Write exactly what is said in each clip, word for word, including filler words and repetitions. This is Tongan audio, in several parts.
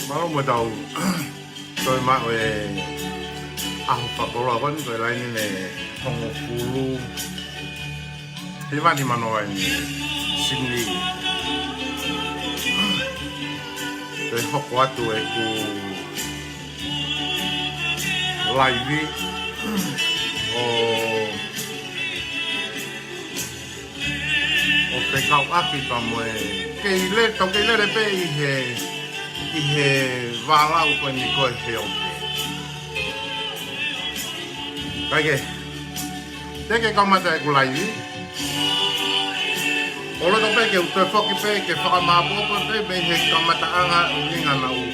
Mālō mo tau toe maʻu e ʻaho fakakoloa ko eni, ko e laine ne hongofulu hiva nima noa eni Sini. Toe hoko atu ʻeku laivi ʻo ʻo fekauʻaki pea mo e kei lele, tau kei lele pē ʻi he, ʻi he vālau ko eni ko e he ope. Kae kehe, teʻeki ke kamata ʻeku laivi. ʻO loto pē ke u toe foki pē ke fakamāʻopoʻopo pē mei he kamataʻanga ʻuhinga naʻa ku,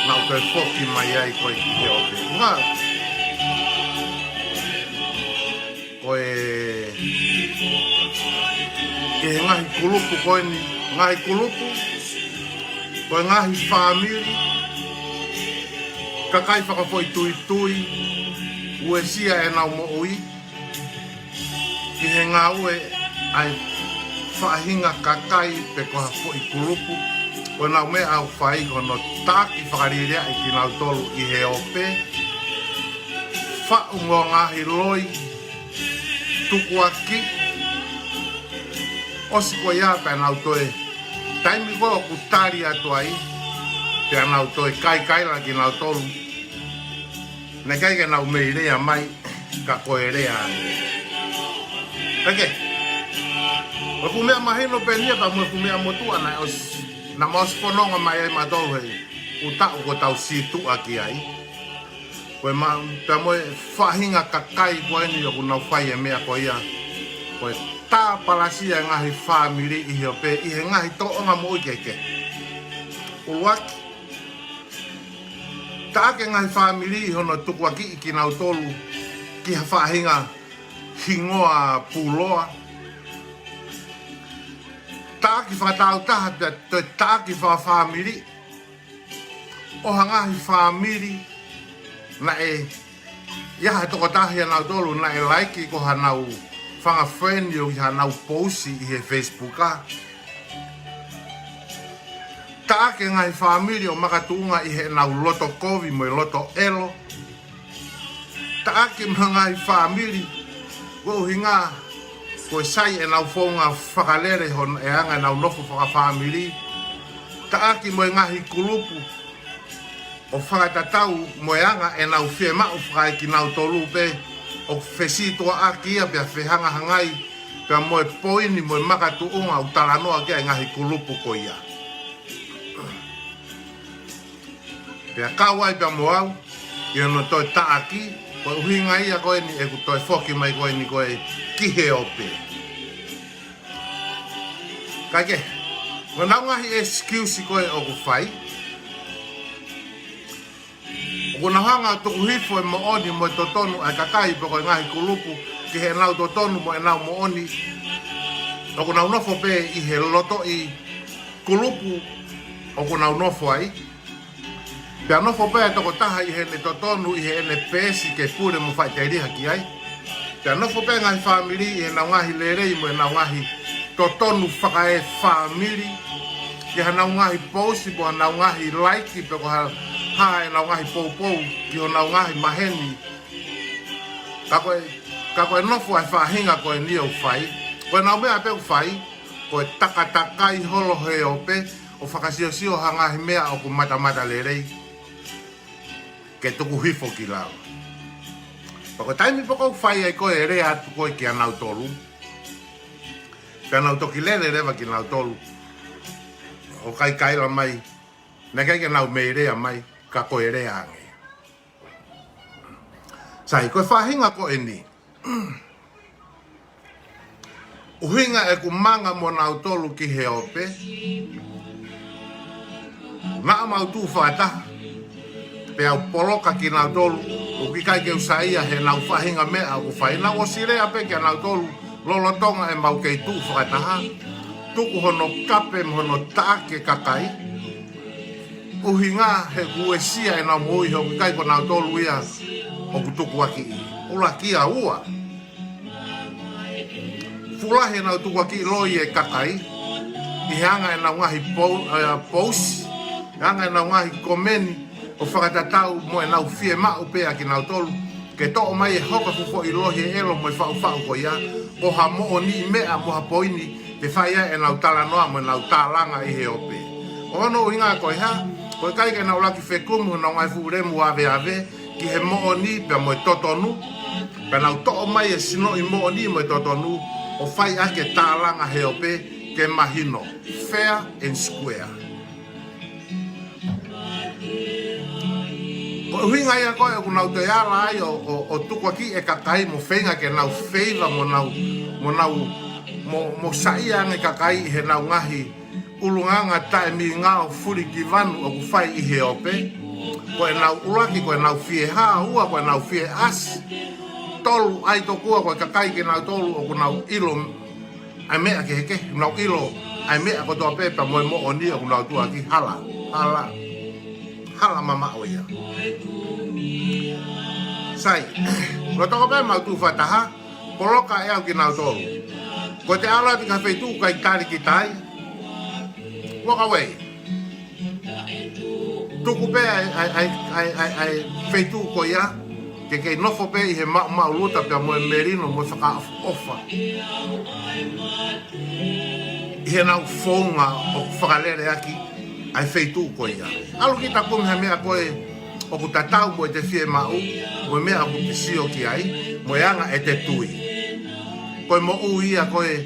naʻa ku toe foki mai ai ko e ki he ope. Ngā Ko e, ki he ngaahi kulupu ko eni, ngaahi kulupu, ko e ngaahi fāmili, kakai fakafoʻituitui, uesia ʻenau moʻui, ki he ngāue ʻa e faʻahinga kakai pe ko ha foʻi kulupu, ko ʻenau meʻa ʻoku fai ko hono taʻaki fakalielia ʻa kinautolu ʻi he ope, faʻu mo e ngaahi loi, tukuakiʻi, ʻosi ko ia pea nau toe, taimi ko ē ʻoku tali atu ai, pea nau toe kaikaila kinautolu. Naʻe ʻikai ke nau mei lea mai, ka ko e lea ange. Kae kehe, ʻoku meʻa mahino pē eni ia pea mo ʻeku meʻa motuʻa naʻe ʻosi, naʻa mau ʻosi fononga mai ai mautolu he ʻū taʻu kuo tau sītuʻa ki ai. Ko e ma-, pea mo e faʻahinga kakai ko eni ʻoku nau fai e meʻa ko ia. Ko e tāpalasia e ngaahi fāmili ʻi he ope ʻi he ngaahi tōʻonga moʻui kehekehe. ʻUluaki, taʻaki e ngaahi fāmili ʻi hono tukuakiʻi kinautolu ki ha faʻahinga hingoa puloa. Taʻaki fakatāutaha pea toe taʻaki fakafāmili. ʻO ha ngaahi fāmili naʻe ʻi ai ha tokotaha ʻia nautolu naʻe laiki ko hanau fanga friend ʻo ʻi hanau pousi ʻi he Facebook. Taʻaki e ngaahi fāmili ʻo makatuʻunga ʻi heʻenau loto kovi mo e loto ʻelo. Taʻaki mo e ngaahi fāmili, ko e ʻuhinga ko e sai ʻenau founga fakalele hono ʻe anga ʻenau nofo fakafāmili. Taʻaki mo e ngaahi kulupu ʻo fakatatau mo e anga ʻenau fiemaʻu fakaekinautolu pē ʻoku fesītuʻaʻaki ia pea fehangahangai pea mo e poini mo e makatuʻunga ʻoku talanoa ki ai e ngaahi kulupu ko ia. Pea kau ai pea mo au, ʻi hono toe taʻaki, ko e ʻuhinga ia ko eni ʻeku toe foki mai ko eni ko ē ki he ope. Kae kehe, ko ʻenau ngaahi excuse ko ē ʻoku fai, ʻoku nau hanga ʻo tuku hifo e moʻoni mo e totonu ʻa e kakai pe ko e ngaahi kulupu ki heʻenau totonu mo ʻenau moʻoni. ʻOku nau nofo pē ʻi he lotoʻi kulupu ʻoku nau nofo ai. Pea nofo pē e tokotaha ʻi heʻene totonu ʻi heʻene peesi ke pule mo faʻiteliha ki ai. Pea nofo pē e ngaahi fāmili ʻi heʻenau ngaahi lelei mo ʻenau ngaahi totonu fakaefāmili. Ki hanau ngaahi pousi mo hanau ngaahi laiki pe ko ha, ha ʻenau ngaahi poupou ki honau ngaahi maheni. Ka ko e, ka ko e nofo ʻa e faʻahinga ko eni ʻoku fai, ko ʻenau meʻa pē ʻoku fai, ko e takatakai holo he ope, ʻo fakasiosio ha ngaahi meʻa ʻoku matamata lelei ke tuku hifo ki lalo. Pea ko e taimi pē ʻoku fai ai ko ē e lea atu ko ē kia nautolu, pea nau toki lele leva kinautolu ʻo kaikaila mai, naʻe ʻikai ke nau mei lea mai, ka ko e lea ange. Sai, ko e faʻahinga ko eni, ʻuhinga ʻeku manga mo nautolu ki he ope, naʻa mau tuʻu fakataha, pea u poloka kinautolu, ʻoku ʻikai ke u saiʻia heʻenau faʻahinga meʻa ʻoku fai. Naʻa ku ʻosi lea pē kia nautolu lolotonga ʻemau kei tuʻu fakataha, tuku hono kape mo hono taʻaki e kakai. ʻUhinga he ʻoku uesia ʻenau moʻui he ʻoku ʻikai ko nautolu ia ʻoku tukuakiʻi. ʻUluaki ia. Ua, fuʻu lahi ʻenau tukuakiʻi loi e kakai ʻi he anga ʻenau ngaahi pou-, ʻa, pousi, anga ʻenau ngaahi komeni ʻo fakatatau mo ʻenau fiemaʻu pē ʻa kinautolu ke toʻo mai e hoka fuʻu foʻi lohi e ʻelo mo e faʻufaʻu ko ia, ko ha moʻoniʻi meʻa mo ha poini ke fai ai ʻenau talanoa mo ʻenau tālanga ʻi he ope. Ko hono ʻuhinga ko e hā? Ko e ʻikai ke nau laki fekumi honau ngaahi fuʻu lemu aveave ki he moʻoni pea mo e totonu, pea nau toʻo mai e sinoʻi moʻoni mo e totonu ʻo fai ʻaki e tālanga he ope ke mahino, fair and square. Ko e ʻuhinga ia ko ē ʻoku nau toe ala ai ʻo, ʻo, ʻo tukuakiʻi e kakai mo feinga ke nau feiva mo nau, mo nau, mo, mo saiʻia ange kakai ʻi heʻenau ngaahi ʻulungaanga taʻemingao fulikivanu ʻoku fai ʻi he ope. Ko ʻenau ʻuluaki, ko ʻenau fie hā, ua, ko ʻenau fie ʻasi. tolu ai tokua ko e kakai kinautolu ʻoku nau ʻilo ʻa e meʻa kehekehe, nau ʻilo ʻa e meʻa kotoa pē pea mo e moʻoni ʻoku nau tuʻu ʻaki. Hala, hala, hala mamaʻo ia. Sai, lolotonga pē ʻemau tuʻu fakataha, poloka ʻe au kinautolu. Ko ʻete ʻalu atu ki ha feituʻu ʻoku ʻikai tali kita ai, walk away. Tuku pē ʻa e, ʻa e, ʻa e, ʻa e, ʻa e, ʻa e feituʻu ko ia, ke kei nofo pē ʻi he maʻumaʻuluta pea mo e melino mo e fakaʻofoʻofa ʻi heʻenau founga ʻoku fakalele ʻaki ʻa e feituʻu ko ia. ʻAlu kita ʻo kumi ha meʻa ko ē ʻoku tatau mo ʻete fiemaʻu, mo e meʻa ʻoku te sio ki ai, mo e anga ʻete tui. Ko e moʻui ia ko ē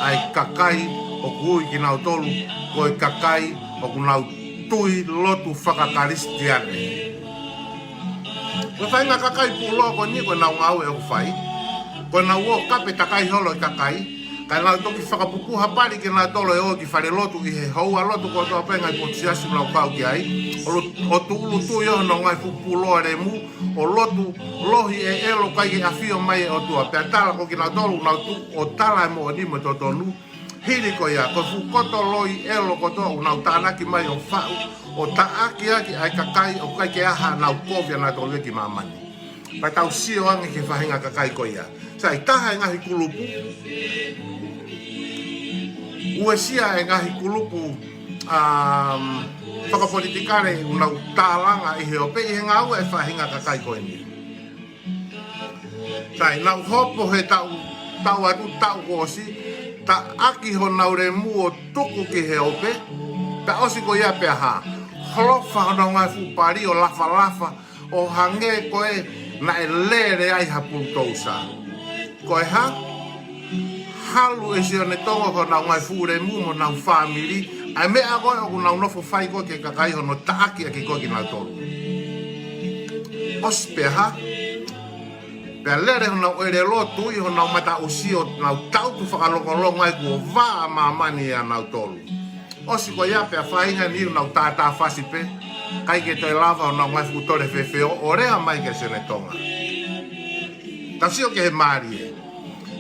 ʻa e kakai ʻoku ui kinautolu ko e kakai ʻoku nau tui lotu fakakalisitiane. Ko e faʻahinga kakai pūloa ko eni ko ʻenau ngāue ʻoku fai, ko ʻenau ō ʻo kape takai holo e kakai, kae nau toki fakapupuha pali kinautolu ʻo ō ki falelotu ʻi he houa lotu kotoa pē ngaahi potu siasi ʻoku nau kau ki ai, ʻo lo-, ʻo tūʻulutui ʻo honau ngaahi fuʻu pūloa lemu, ʻo lotu lohi ʻelelo ʻikai ke ʻafio mai e ʻOtua. Pea tala ko kinautolu ʻoku nau tuʻu ʻo tala e moʻoni mo e totonu, hili ko ia, ko e fuʻu koto loi ʻelelo kotoa ʻoku nau tānaki mai ʻo faʻu, ʻo taʻaki ʻaki ʻa e kakai ʻoku ʻikai ke ʻi ai haʻanau kovi ʻanautolu ia ki māmani. Pea tau sio ange ki he faʻahinga kakai ko ia. Sai, taha e ngaahi kulupu, uesia e ngaahi kulupu, um, fakapolitikale ʻoku nau tālanga ʻi he ope ʻi he ngāue e faʻahinga kakai ko eni. Sai, nau hopo he taʻu, taʻu atu, taʻu kuo ʻosi, taʻaki honau lemu ʻo tuku ki he ope, pea ʻosi ko ia pea hā? Holofa honau ngaahi fuʻu pali ʻo lafalafa, ʻo hangē ko ē naʻe lele ai ha pulutousa. Ko e hā? Halu ʻe Sione Tonga ko honau ngaahi fuʻu lemu mo honau fāmili ʻa e meʻa ko ē ʻoku nau nofo fai ko ē ki he kakai hono taʻaki ʻaki ko ē kinautolu. ʻOsi pea hā? Pea lele honau ʻelelo, tuʻi honau mataʻusi ʻo nau tautu fakalongolongo ai kuo vā ʻa māmani ʻia nautolu. ʻOsi ko ia pea faʻahinga ni ʻoku nau tātāfasi pē, ʻikai ke toe lava honau ngaahi fuʻu tole fefeo ʻo lea mai kia Sione Tonga. Tau sio ki he mālie.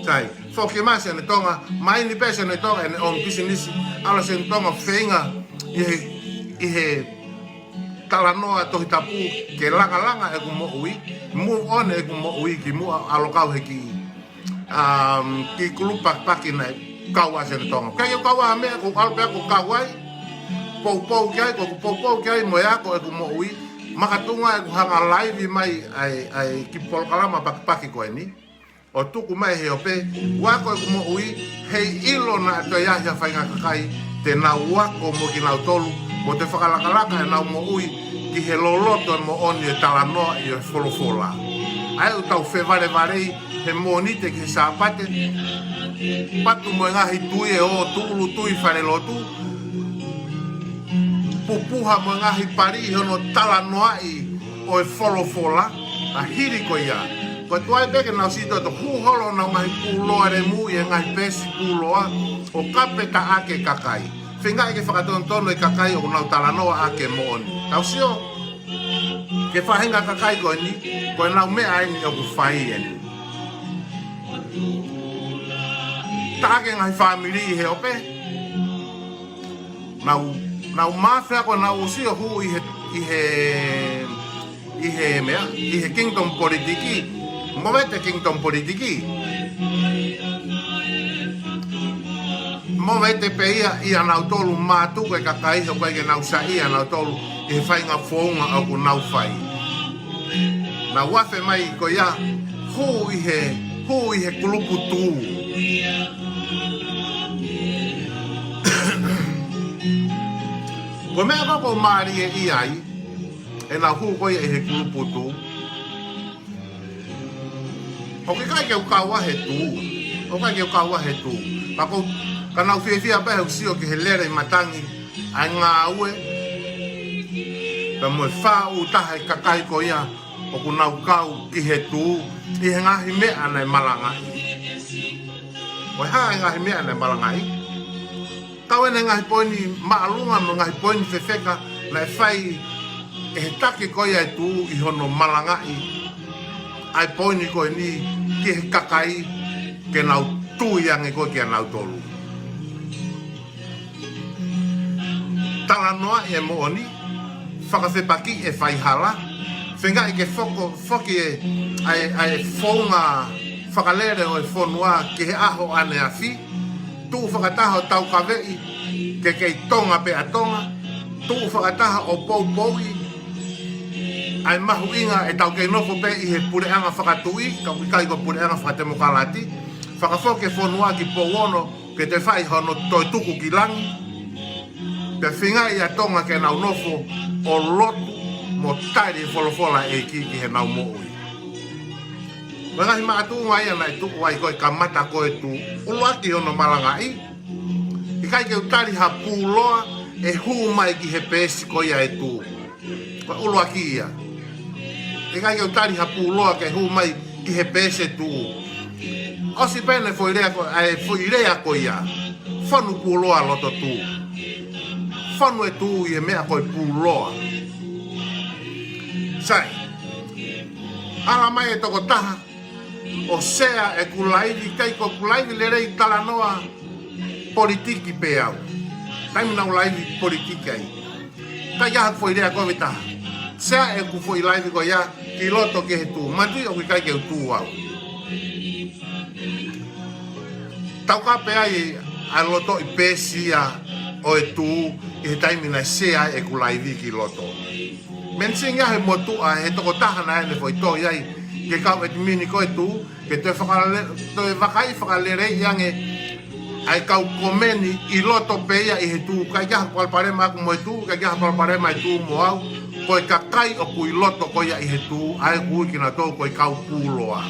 Sai, foki mai Sione Tonga, mai ni pē Sione Tonga ʻene ʻomi pisinisi, ʻalu Sione Tonga feinga ʻi he, ʻi he talanoa Tohi Tapu ke langalanga ʻeku moʻui, move on ʻeku moʻui ki muʻa, ʻalu ʻo kau he kiʻi, um, kiʻi kulupu pakipaki naʻe kau ai Sione Tonga. ʻIkai ke kau ai ha meʻa, ko e ʻalu pē ʻo kau ai, poupou ki ai, ko ʻeku poupou ki ai mo e ako ʻeku moʻui, makatuʻunga ʻeku hanga ʻo laivi mai ʻa e, ʻa e kiʻi polokalama pakipaki ko eni. ʻO tuku mai he ope, ʻoku ako ʻeku moʻui, heiʻilo naʻa toe ʻi ai ha faʻahinga kakai te nau ako mo kinautolu, mo toe fakalakalaka ʻenau moʻui ki he loloto e moʻoni e talanoaʻi e folofola. ʻA ia ʻoku tau fevalevalei he Mōnite ki he Sāpate, patu mo e ngaahi tui ʻo tūʻulutui falelotu, pupuha mo e ngaahi pali ʻi hono talanoaʻi ʻo e folofola, ʻa hili ko ia. Ko e tuai pē ke nau sito to hū holo honau ngaahi pūloa lemu ʻi he ngaahi peesi pūloa ʻo kape taʻaki e kakai. Feingaʻi ke fakatonutonu e kakai ʻoku nau talanoa ʻaki e moʻoni. Tau sio ki he faʻahinga kakai ko eni, ko ʻenau meʻa eni ʻoku fai eni. Taʻaki e ngaahi fāmili ʻi he ope. Nau, nau mafia ko nau sio hū ʻi he, ʻi he, ʻi he meʻa, ʻi he kingdom politiki. Mo vete kingdom politiki. Mo vete pē ia ʻia nautolu mātuku e kakai he ʻoku ʻikai ke nau saiʻia nautolu ʻi he faʻahinga founga ʻoku nau fai. Nau afe mai ko ia, hū ʻi he, hū ʻi he kulupu tū. Ko e meʻa ko ē ʻoku mālie ʻi ai, ʻenau hū ko ia ʻi he kulupu tū. ʻOku ʻikai ke u kau ai he tū. ʻOku ʻikai ke u kau ai he tū. Ka ko, ka nau fiefia pē he ʻoku sio ki he lele ʻi matangi ʻa e ngāue. Pea mo e faʻu taha e kakai ko ia ʻoku nau kau ki he tū ʻi he ngaahi meʻa naʻe malangaʻi. Ko e hā e ngaahi meʻa naʻe malangaʻi? Kau ʻeni e ngaahi poini māʻolunga mo e ngaahi poini fefeka naʻe fai ʻe he taki ko ia e tū ʻi hono malangaʻi ʻa e poini ko eni ki he kakai ke nau tui ange ko ē kia nautolu. Talanoaʻi e moʻoni, fakafepakiʻi e faihala, feingaʻi ke foko, foki e, ʻa e, ʻa e founga fakalele ʻo e fonua ki he ʻaho ʻaneafi, tuʻu fakataha ʻo taukaveʻi ke kei Tonga pē ʻa Tonga, tuʻu fakataha ʻo poupouʻi ʻa e mahuʻinga ʻetau kei nofo pē ʻi he puleʻanga fakatuʻi, ka ʻoku ʻikai ko e puleʻanga fakatemokalati, fakafoki e fonua ki Pouono, ke toe fai hono toe tuku ki langi. Pea feingaʻi ʻa Tonga ke nau nofo ʻo lotu mo tali e folofola ʻa e ʻEiki ki heʻenau moʻui. Ko e ngaahi makatuʻunga ia naʻe tuʻu ai ko e kamata ko ē Tū. ʻUluaki hono malangaʻi, ʻikai ke u tali ha pūloa ʻe hū mai ki he peesi ko ia ʻo e Tū. Ko e ʻuluaki ia. ʻIkai ke u tali ha pūloa ke hū mai ki he peesi ʻo e Tū. ʻOsi pē ʻene foʻi lea ko, ʻa e foʻi lea ko ia. Fonu pūloa loto Tū. Fonu e Tū ʻi he meʻa ko e pūloa. Sai. Ala mai e tokotaha ʻo sea ʻeku laivi, ʻikai ko ʻeku laivi lelei talanoa politiki pē au. Taimi naʻa ku laivi politiki ai. Ka ʻi ai haʻaku foʻi lea kovi taha. Sea ʻeku foʻi laivi ko ia ki loto ki he Tū. Manatuʻi ʻoku ʻikai ke u Tū au. Taukape ai ʻa e lotoʻi peesi ia ʻo e Tū ʻi he taimi naʻe sea ai ʻeku laivi ki loto. Mention ia he motuʻa he tokotaha naʻe ʻene foʻi tohi ai ki he kau ʻetimini ko ē Tū, ke toe fakale-, toe vakai fakaleleiʻi ange ʻa e kau komeni ʻi loto pē ia ʻi he Tū. ʻIkai ke ʻi ai ha palopalema ʻaʻaku mo e Tū, ʻikai ke ʻi ai ha palopalema ʻa e Tū mo au. Ko e kakai ʻoku ʻi loto ko ia ʻi he Tū, ʻa ia ʻoku ui kinautolu ko e kau pūloa.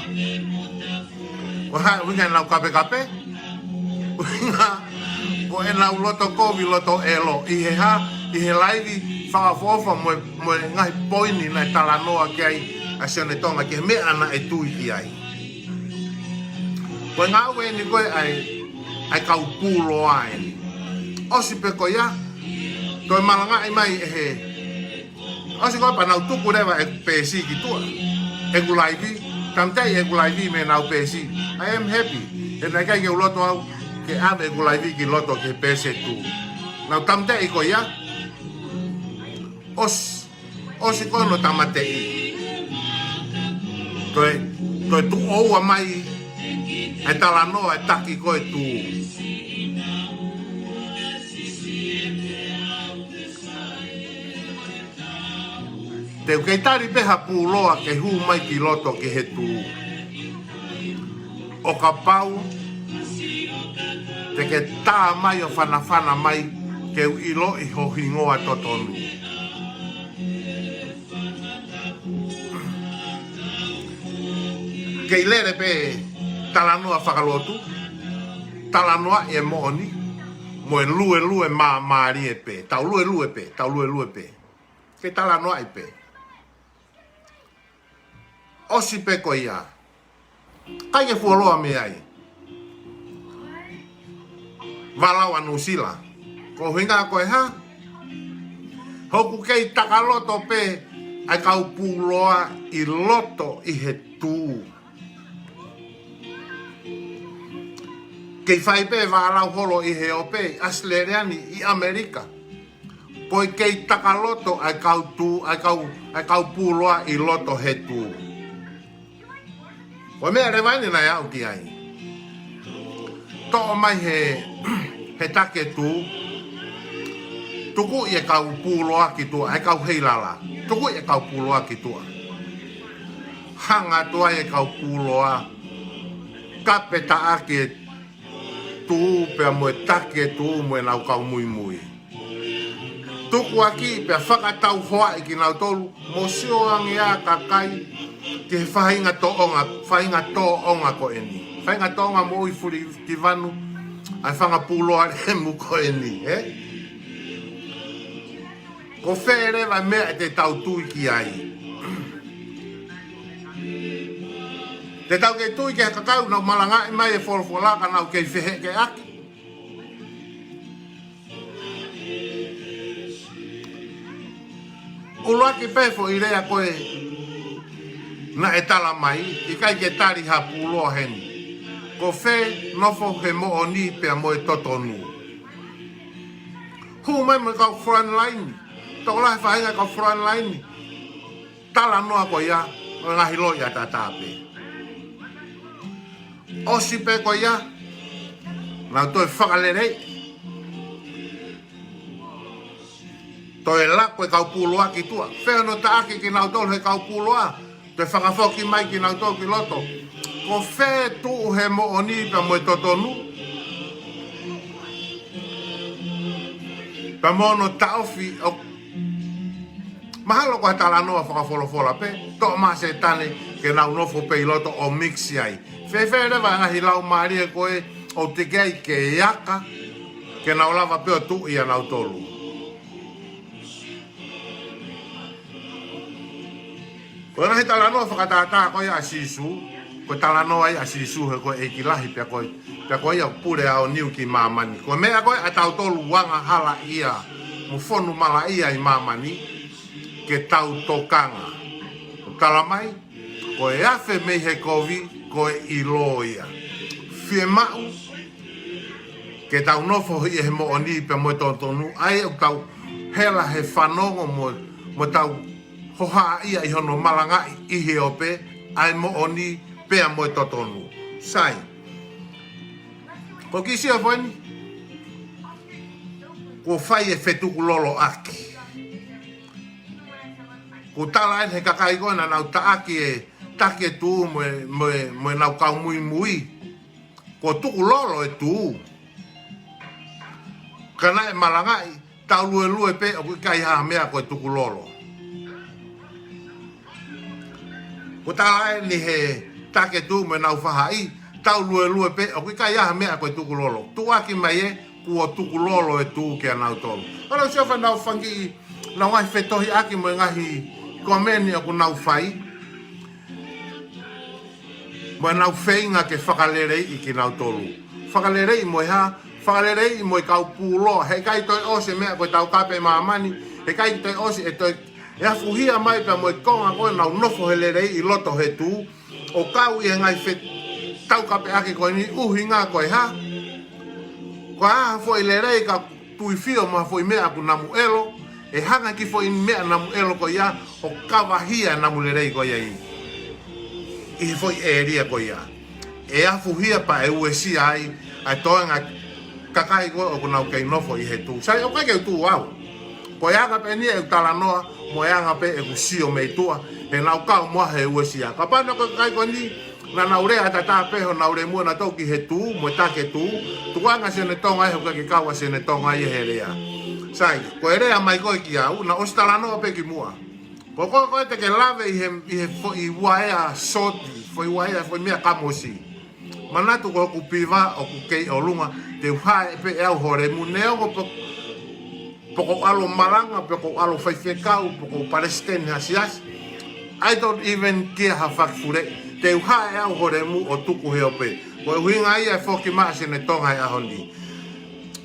Ko e hā e ʻuhinga ʻenau kapekape? ʻUhinga ko ʻenau loto kovi, loto ʻelo. ʻI he hā? ʻI he laivi fakaʻofoʻofa mo e, mo e ngaahi poini naʻe talanoa ki ai ʻa Sione Tonga ki he meʻa naʻe tui ki ai. Ko e ngāue eni ko ē ʻa e, ʻa e kau pūloa eni. ʻOsi pē ko ia, toe malangaʻi mai ʻe he, ʻosi ko ē pea nau tuku leva ʻeku peesi ki tuʻa. ʻEku laivi, tāmateʻi ʻeku laivi mei heʻenau peesi. I am happy. He naʻe ʻikai ke u loto au ke ʻave ʻeku laivi ki loto ki he peesi ʻo e Tū. Nau tāmateʻi ko ia. ʻOsi, ʻosi ko ē hono tāmateʻi. Toe, toe tuʻo ua mai ʻa e talanoa ʻa e taki ko ē Tū. Te u kei tali pē ha pūloa ke hū mai ki loto ki he Tū. ʻO kapau te ke tā mai ʻo fanafana mai ke u ʻiloʻi ho hingoa totonu. Kei lele pē talanoa fakalotu, talanoaʻi e moʻoni, mo e luelue māmālie pē, tau luelue pē, tau luelue pē. Kei talanoaʻi pē. ʻOsi pē ko ia. ʻIkai ke fuoloa mei ai. Vālau ʻa Nuʻusila. Ko e ʻuhinga ko e hā? ʻOku kei takaloto pē ʻa e kau pūloa ʻi loto ʻi he Tū. Kei fai pē vālau holo ʻi he ʻope, ʻAositelēlia ni, ʻi ʻAmelika. Ko e kei takaloto ʻa e kau Tū, ʻa e kau, ʻa e kau pūloa ʻi loto he Tū. Ko e meʻa leva eni naʻe aʻu ki ai. Toʻo mai he, he taki ʻo e Tū. Tukuʻi e kau pūloa ki tuʻa, e kau heilala. Tukuʻi e kau pūloa ki tuʻa. Hanga atu ai e kau pūloa. Kape taʻaki e Tū pea mo e taki ʻo e Tū mo ʻenau kau muimui. Tukuakiʻi pea fakatauhoaʻi kinautolu mo sio ange ʻa e kakai ki he faʻahinga tōʻonga, faʻahinga tōʻonga ko eni. Faʻahinga tōʻonga moʻui fuli ki vanu, ʻa e fanga pūloa lemu ko eni, ē? Ko fē leva e meʻa te tau tui ki ai? Te tau kei tui ki he kakai ʻoku nau malangaʻi mai e folofola ka nau kei fehekeʻaki? ʻUluaki pē foʻi lea ko ē Naʻe tala mai, ʻikai ke tali ha puloa heni. Ko fē nofo he moʻoni pea mo e totonu. Hū mai mo e kau front line. Tokolahi faʻahinga kau front line. Talanoa ko ia, ʻo e ngaahi loi ʻataʻatā pē. ʻOsi pē ko ia, nau toe fakaleleiʻi. Toe lako e kau puloa ki tuʻa. Fē hono taʻaki kinautolu he kau puloa. Toe fakafoki mai kinautolu ki loto. Ko fē tuʻu he moʻoni pea mo e totonu. Pea mo hono taʻofi ʻo mahalo ko e talanoa fakafolofola pē. Toʻo mai ʻa Sētane ke nau nofo pē ʻi loto ʻo mix ai. Fēfē leva ngaahi laumālie ko ē ʻoku teʻeki ai ke aka, ke nau lava pē ʻo tuʻi ʻa nautolu. Ko e ngaahi talanoa fakatātā ko ia ʻa Sīsū, ko e talanoa ia ʻa Sīsū he ko e ʻEiki lahi pea ko e, pea ko ia ʻoku pule aoniu ki māmani. Ko e meʻa ko ē ʻa tautolu anga hala ia, mo fonu mala ia ʻi māmani, ke tau tokanga. ʻOku tala mai, ko e afe mei he kovi, ko e ʻilo ia. Fiemaʻu, ke tau nofo ʻi he moʻoni pea mo e totonu, ʻa ia ʻoku tau hela he fanongo mo, mo tau hohaʻa ia ʻi hono malangaʻi ʻi he ope, ʻa e moʻoni pea mo e totonu. Sai. Ko e kiʻi sio foʻi eni, kuo fai e fetukulolo ʻaki. Kuo tala eni he kakai ko ē naʻa nau taʻaki e Take Tuʻu mo e, mo e, mo ʻenau kau muimui. Kuo tukulolo e tuʻu. Ka naʻe malangaʻi, tau luelue pē ʻoku ʻikai ha meʻa ko e tukulolo. Kuo tala eni he Take Tuʻu mo ʻenau fahaʻi, tau luelue pē ʻoku ʻikai ha meʻa ko e tukulolo. Tuʻuaki mai ē, kuo tukulolo e tuʻu kia nautolu. Hala usia fa nau fangi, nau ngaahi fetohiʻaki mo e ngaahi komeni ʻoku nau fai. Mo ʻenau feinga ke fakaleleiʻi kinautolu. Fakaleleiʻi mo e hā, fakaleleiʻi mo e kau puloa. Heʻikai toe ʻosi e meʻa ko e taukape ʻi māmani, heʻikai toe ʻosi e toe, ʻe afuhia mai pea mo e konga ko ē ʻenau nofo he lelei ʻi loto he tuʻu. ʻO kau ʻi he ngaahi fe-, taukapeʻaki ko eni ʻuhinga ko e hā. Ko e hā ha foʻi lelei ka tuifio mo ha foʻi meʻa ʻoku namu ʻelo, ʻe hanga ki he foʻi meʻa namu ʻelo ko ia, ʻo kavahia namu lelei ko ia ʻi, ʻi he foʻi ʻēlia ko ia. ʻE afuhia pea ʻe uesia ai, ʻa e toenga kakai ko ē ʻoku nau kei nofo ʻi he tuʻu. Sai ʻoku ʻikai ke u tuʻu au. Ko e anga pē eni ʻeku talanoa, mo e anga pē ʻeku sio mei tuʻa, he naʻa ku kau mo au he uesia. Kapau naʻe ʻikai ko e kakai ko eni, naʻa nau lea ʻataʻatā pē honau lemu ʻanautolu ki he tuʻu, mo e Take Tuʻu, tukuʻanga Senetong ai, he ʻoku ʻikai ke kau ʻa Senetong ai he lea. Sai, ko e lea mai ko ē kia au, naʻe ʻosi talanoa pē ki muʻa. Ko koe ko ē te ke lave ʻi he, ʻi he foʻi uaea soti, foʻi uaea, foʻi meʻa kamosi. Manatu ko hoku piva ʻoku kei ʻolunga, te u hae pē ʻe au ho lemu neongo pe, pe ʻoku ou ʻalu malanga, pe ʻoku ou ʻalu faifekau, pe ʻoku ou palesiteni ha siasi. I don't even care ha fakafule, te u hae ʻe au ho lemu ʻo tuku he ope. Ko e ʻuhinga ia e foki mai ʻa Senetong he ʻaho ni.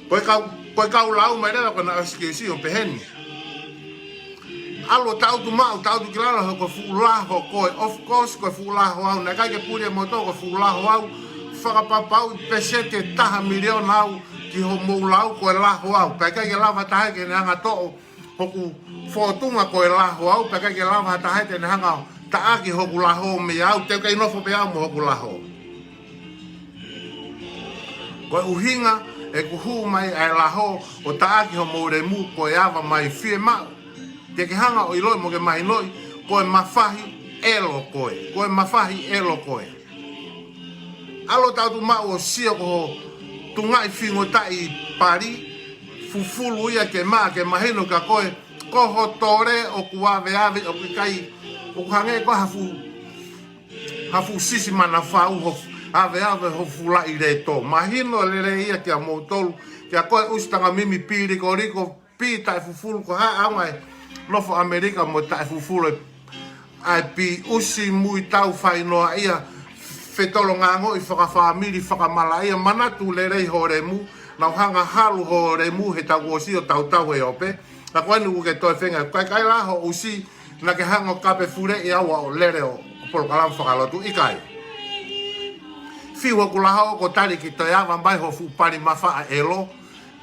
Ko e kau, ko e kau lau mai leva ko ena excuse ʻo pehē ni. ʻAlu ʻo tangutu maʻu, tangutu ki lalo he ko e fuʻu laho koe. Of course, ko e fuʻu laho au. Naʻe ʻikai ke puli ʻe moutolu ko e fuʻu laho au. Fakapapauʻi pēseti ʻe taha miliona au ki hoʻomou lau ko e laho au. Pea ʻikai ke lava ha taha ia ke ne hanga ʻo toʻo hoku fōtunga ko e laho au. Pea ʻikai ke lava ha taha ia te ne hanga ʻo taʻaki hoku laho mei au. Te u kei nofo pē au mo hoku laho. Ko e ʻuhinga ʻeku hū mai ʻa e laho ʻo taʻaki hoʻomou lemu ko e ava mai fiemaʻu. Te ke hanga ʻo ʻiloʻi mo ke mahinoʻi, ko e mafahi ʻelo koe. Ko e mafahi ʻelo koe. ʻAlu ʻo tangutu maʻu ʻo sio ko ho tungaʻi fingotaʻi pali, fufulu ia ke maʻa ke mahino kia koe, ko ho tole ʻoku aveave ʻoku ʻikai, ʻoku hangē ko ha fuʻu ha fuʻu sisi manafau ho f-, aveave ho fulaʻi leto. Mahino lelei ia kia moutolu, kia koe ʻusi tangamimi pilikoliko, pī taʻefufulu ko e hā ʻaonga e nofo ʻAmelika mo e taʻefufulu ʻa e pī ʻusi muitau fainoa ia fetolongangoʻi fakafāmili fakamalaʻia manatu lelei ho lemu, naʻa ku hanga ʻo halu ho lemu he taʻu kuo ʻosi ʻo tautau he ope, ka ko eni ʻoku ke toe feinga, ʻikai ke laho ʻusi, naʻa ke hanga ʻo kape fuleʻi au ʻo lele ʻo polokalama fakalotu, ʻikai. Fiu hoku laho ko e tali ki he toe ava mai ho fuʻu pali mafaʻa ʻelo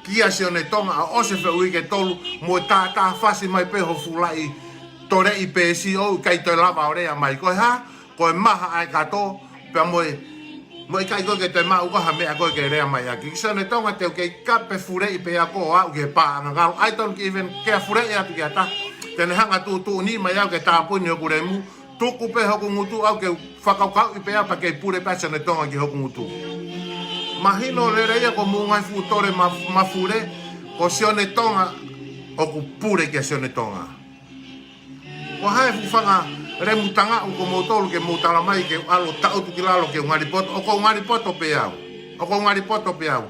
kia Sione Tonga, ʻa ʻosi e feʻuike tolu mo e tātā fasi mai pē ho fuʻu laʻi toleʻi peesi ʻoku ʻikai toe lava ʻo lea mai. Ko e hā? Ko e maha ʻa e kato, pea mo e, mo e ʻikai ko ē ke toe maʻu ko ha meʻa ko ē ke lea mai ʻaki. Sione Tonga, te u kei kape fuleʻi pē ʻa koe ʻo aʻu ki he paʻanga ngalo. ʻAi tonu ke even ke fuleʻi atu ki ha taha te ne hanga ʻo tuʻutuʻuni mai au ke tāpuni hoku lemu. Tuku pē hoku ngutu au ke u fakakaukauʻi pē au pea kei pule pē ʻa Sione Tonga ki hoku ngutu. Mahino lelei ia ko hoʻomou ngaahi fuʻu tole ma-, mafule, ko Sione Tonga, ʻoku pule kia Sione Tonga. Ko hai e fuʻu fanga lemu tangaʻu ko moutolu ke mou tala mai ke u ʻalu ʻo taʻutu ki lalo ke u ngali poto, ʻoku ou ngali poto pē au. ʻOku ou ngali poto pē au.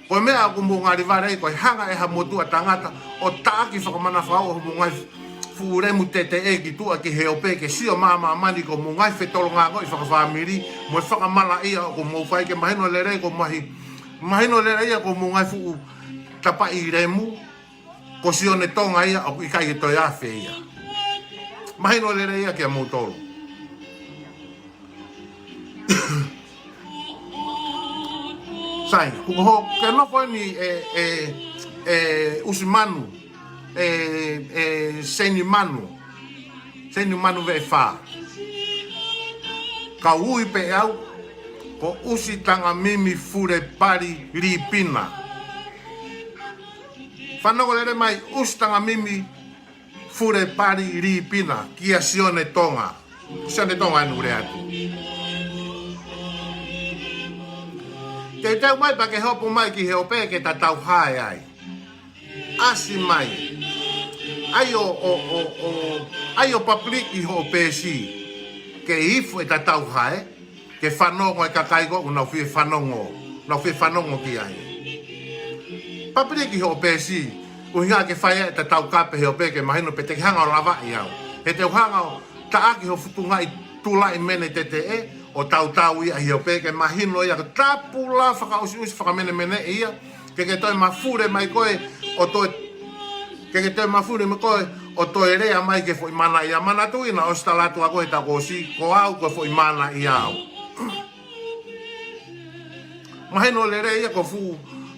Ko e meʻa ʻoku mou ngali vale ai, ko e hanga ʻe ha motuʻa tangata ʻo taʻaki fakamanavahē hoʻomou ngaahi fuʻu lemu teteʻe ki tuʻa ki he ope ke sio mai ʻa māmani ko hoʻomou ngaahi fetolongaʻi fakafāmili mo e fakamalaʻia ʻoku mou fai ke mahino lelei ko mahi, mahino lelei ia ko hoʻomou ngaahi fuʻu tapaʻi lemu, ko Sione Tonga ia ʻoku ʻikai ke toe afe ia. Mahino lelei ia kia moutolu. Sai, kuo ke nofo eni ē, ē, ē, ʻUsi Manu, ē, ē, Seni Manu, Seni Manu Veʻe Fā. Ka ui pē au ko ʻUsi Tangamimi Fulepali Lipina. Fanongo lelei mai ʻUsi Tangamimi Fulepali Lipina kia Sione Tonga. Sione Tonga ʻoku lea atu. Teuteu mai pea ke hopo mai ki he ope ke tatau hae ai. ʻAsi mai. ʻAi ʻo, ʻo, ʻo, ʻo, ʻai ʻo papliki hoʻo peesi. Ke ifu e tatau hae. Ke fanongo e kakai ko ē ʻoku nau fie fanongo, nau fie fanongo ki ai. Papliki hoʻo peesi, ʻuhinga ke fai ai e tatau kape he ope ke mahino pe te ke hanga ʻo lavaʻi au. He te u hanga ʻo taʻaki ho fuʻu ngaahi tulaʻi mene teteʻe ʻo tautau ia he ope ke mahino ia ko e tapu la fakaʻusiʻusi fakamenemeneʻi ia. Ke ke toe mafule mai koe ʻo toe, ke ke toe mafule mai koe ʻo toe lea mai ki he foʻi mana ia. Manatuʻi naʻe ʻosi tala atu ʻa koe he taʻu kuo ʻosi, ko au ko e foʻi mana ia au. Mahino lelei ia ko e fuʻu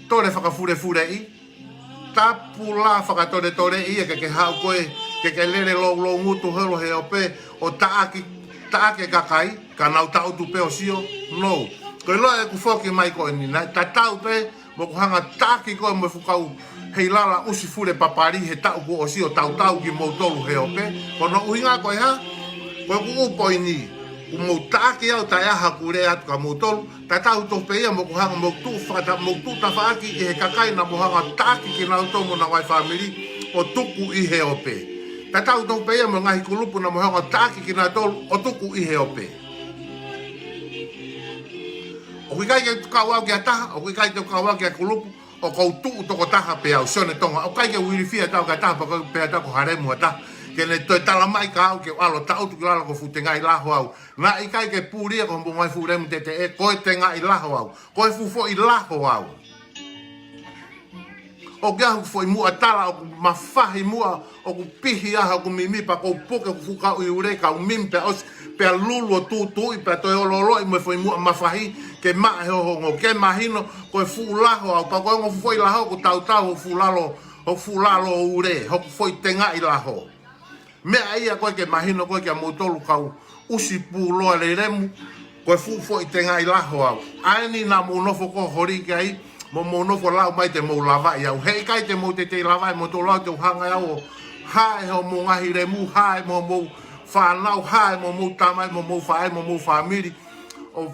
tole fakafulefuleʻi. Tapu la fakatoletoleʻi ia ke ke haʻu koe, ke ke lele louloungutu holo he ope ʻo taʻaki, taʻaki e kakai, ka nau taʻutu pē ʻo sio, no. Ko e ʻilo ʻeku foki mai ko eni, naʻe tatau pē mo ʻeku hanga ʻo taʻaki koe mo e fuʻu kau Heilala ʻUsi Fulepapali he taʻu kuo ʻosi ʻo tautau kimoutolu he ope. Ko hono ʻuhinga ko e hā? Ko ʻeku ʻū poini. Kuo mou taʻaki au taʻe ʻi ai haʻaku lea atu kia moutolu. Tatau tofu pē ia mo ʻeku hanga mo tuʻu fakata-, mo tuʻu tafaʻaki ʻi he kakai naʻa mou hanga ʻo taʻaki kinautolu mo honau ngaahi fāmili ʻo tuku ʻi he ope. Tatau tofu pē ia mo e ngaahi kulupu naʻa mou hanga ʻo taʻaki kinautolu ʻo tuku ʻi he ope. ʻOku ʻikai ke kau au ki ha taha, ʻoku ʻikai ke kau au ki ha kulupu, ʻoku ou tuʻu tokotaha pē au, Sione Tonga. ʻOku ʻikai ke u ilifia atu ki ha taha, pe ko, pe atu ko ha lemu ʻa ha taha, ke ne toe tala mai kia au ke u ʻalu ʻo taʻutu ki lalo ko e fuʻu tengaʻi laho au. Naʻe ʻikai ke puli ia ko hoʻomou ngaahi fuʻu lemu teteʻe, ko e tengaʻi laho au. Ko e fuʻu foʻi laho au. ʻOku ʻi ai hoku foʻi muʻa tala, ʻoku mafahi muʻa, ʻoku pihi ai hoku mimi pea ʻoku ou puke hoku fuʻu kauʻi ule, kau mimi pea ʻosi, pea lulu ʻo tūtuuʻi, pea toe olooloʻi mo e foʻi muʻa mafahi, ke maʻa he hohongo, ke mahino, ko e fuʻu laho au, pea ko e ongo fuʻu foʻi laho, ʻoku tautau hoku fuʻu lalo, hoku fuʻu lalo ule, hoku foʻi tengaʻi laho. Meʻa ia ko ē ke mahino ko ē kia moutolu kau ʻusi pūloa lelemu, ko e fuʻu foʻi tengaʻi laho au. ʻA eni naʻa mou nofo ko ē holi ki ai, mo mou nofo lau mai te mou lavaʻi au. He ʻikai te mou teitei lavaʻi moutolu au, te u hanga ʻe au ʻo hae hoʻomou ngaahi lemu, hae mo hoʻomou fānau, hae mo hoʻomou tamai, mo hoʻomou faʻē, mo hoʻomou fāmili. ʻO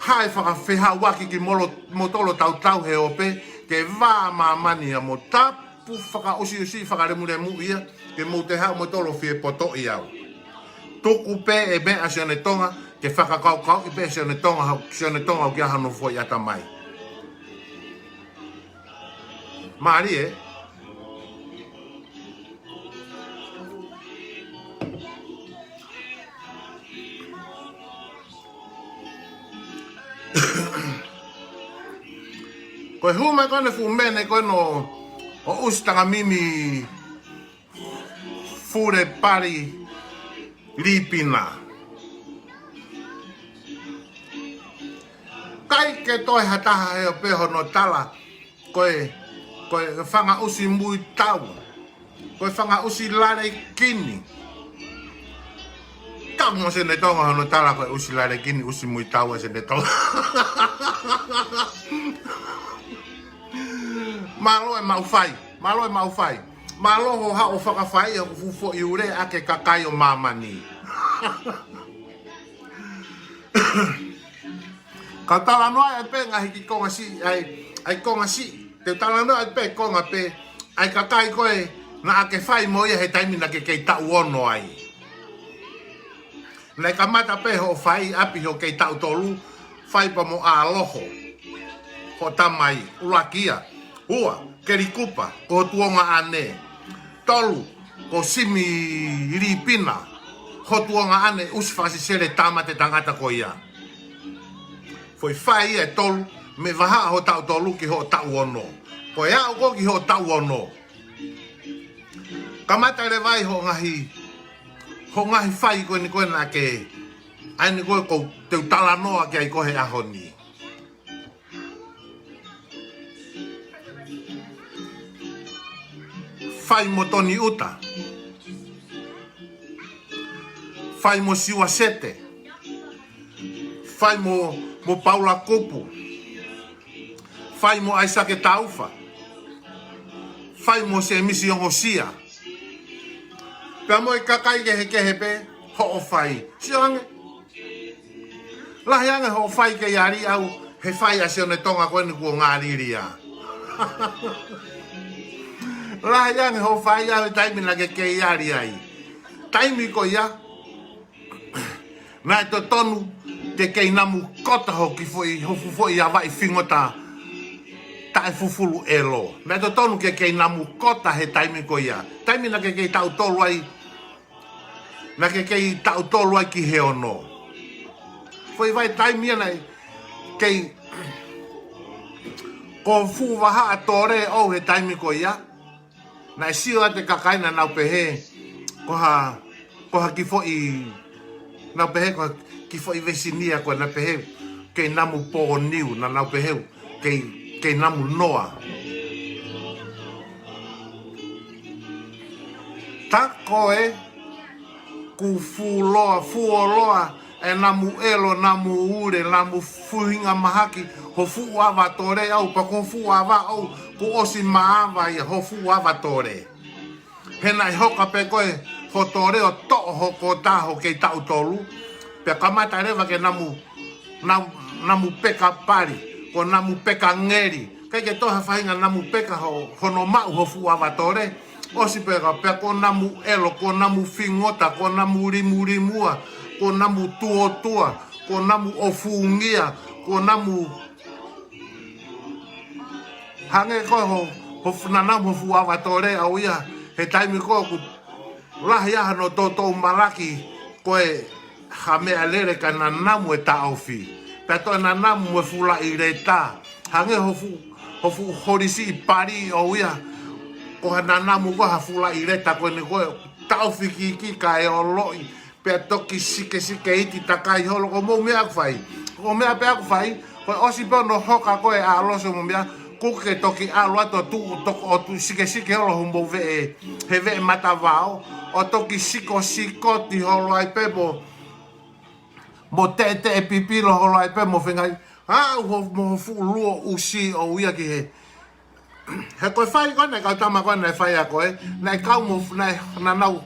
hae fakafehauaki kimoutolu ʻo tautau he ope, ke vā māmani ia mo tapu fakaʻusiʻusi fakalemulemu ia, ke mou toe haʻu moutolu ʻo fie potoʻi au. Tuku pē e meʻa Sione Tonga, ke fakakaukauʻi pē Sione Tonga, ha-, Sione Tonga ʻoku ʻi ai hano foʻi ʻatamai. Mālie. Ko e hū mai ko ē ʻene fuʻu mene ko ē ʻo ʻUsi Tangamimi Fulepali Lipina. ʻIkai ke toe ha taha he ʻope hono tala ko e, ko e fanga ʻusi muitau, ko e fanga ʻusi lalekini. Kau mo Sene Tonga hono tala ko e ʻusi lalekini, ʻusi muitau ʻa Sene Tonga. Mālō e maʻu fai, mālō e maʻu fai. Mālō hoʻo haʻu ʻo fakafai ʻa e fuʻu foʻi ule ʻa e kakai ʻo māmani. Kau talanoa ʻe pē ngaahi kiʻi konga siʻi, ʻa e, ʻa e konga siʻi. Te u talanoa ʻe pē konga pē ʻa e kakai ko ē naʻa ke fai mo ia he taimi naʻa ke kei taʻu ono ai. Naʻe kamata pē hoʻo fai ʻapi hoʻo kei taʻu tolu, fai pea mo ʻAloho, hoʻo tamai, ʻuluaki ia. Ua, Kelikupa, ko ho tuongaʻane. Tolu, ko Simi Lipina, ho tuongaʻane ʻusi fakasesele tāmate tangata ko ia. Foʻi fai ia ʻe tolu, mei he vahaʻa hoʻo taʻu tolu ki hoʻo taʻu ono. Ko e aʻu ko ē ki hoʻo taʻu ono, kamata leva ai hoʻo ngaahi, hoʻo ngaahi fai ko eni ko ē naʻa ke, ʻa eni ko ē ʻoku te u talanoa ki ai ko ē he ʻaho ni. Fai mo Toni ʻUta. Fai mo Siua Sete. Fai mo, mo Paula Kupu. Fai mo ʻAisake Taufa. Fai mo Sēmisi Ongosia. Pea mo e kakai kehekehe pē hoʻo fai. Sio ange. Lahi ange hoʻo fai kei ali au he fai ʻa Sione Tonga ko eni kuo ngalili ia. Lahi ange hoʻo fai au he taimi naʻa ke kei ali ai. Taimi ko ia, naʻe totonu ke kei namu kota ho kiʻi foʻi, ho fuʻu foʻi avaʻi fingota taʻefufulu ʻelo. Naʻe totonu ke kei namu kota he taimi ko ia. Taimi naʻa ke kei taʻu tolu ai, naʻa ke kei taʻu tolu ai ki he ono. Foʻi vahaʻa taimi ia naʻe kei, ko e fuʻu vahaʻa tole ʻo e taimi ko ia. Naʻe sio atu e kakai naʻa nau pehē ko ha, ko ha kiʻi foʻi, nau pehē ko ha kiʻi foʻi vesinia ko ē naʻa pehē kei namu pōniu, naʻa nau pehē kei, kei namu noa. Tā ko ē kuo fuoloa, fuoloa e namu ʻelo, namu ule, namu fuʻu hinga mahaki ho fuʻu ava tole ʻau, pea ko ho fuʻu ava ʻau kuo ʻosi maava ia ho fuʻu ava tole. He naʻe hoka pē ko ē ho tole ʻo toʻo ho kota hoʻo kei taʻu tolu, pea kamata leva ke namu, namu, namu peka pali, ko e namu peka ngeli. ʻIkai ke toe ha faʻahinga namu peka ho, hono maʻu ho fuʻu ava tole. ʻOsi pē ka, pea ko e namu ʻelo, ko e namu fingota, ko e namu limulimua, ko e namu tuotua, ko e namu ʻofungia, ko e namu, hangē ko ē ho, ho fu-, naʻa namu ho fuʻu ava tole ʻau ia he taimi ko ē kuo lahi ai hano toutou malaki ko ē ha meʻalele kae namu e taʻofi. Pea toe namu e fulaʻi leta. Hangē ho fuʻu, ho fuʻu holisi pali ʻau ia. Ko ha namu ko ē ha fulaʻi leta ko eni ko ē taʻofi kiki kae oloʻi. Pea toki sikesike iti takai holo ko e meʻa ʻoku fai. Ko e meʻa pē ʻoku fai, ko e ʻosi pē hono hoka ko ē ʻa e ʻaloso mo e meʻa, kuo ke toki ʻalu atu ʻo tuʻu, toki ʻo tuʻu sikesike holo homou veʻe, he veʻe matavao, ʻo toki sikosikoti holo ai pē mo, mo teʻeteʻe pipilo holo ai pē mo fengai, ʻa ʻau ho, mo ho fuʻu luo ʻusi ʻau ia ki he. He ko e fai ko ē naʻe kau tama ko ē naʻe fai ʻa ko ē, naʻe kau mo, naʻe, naʻa nau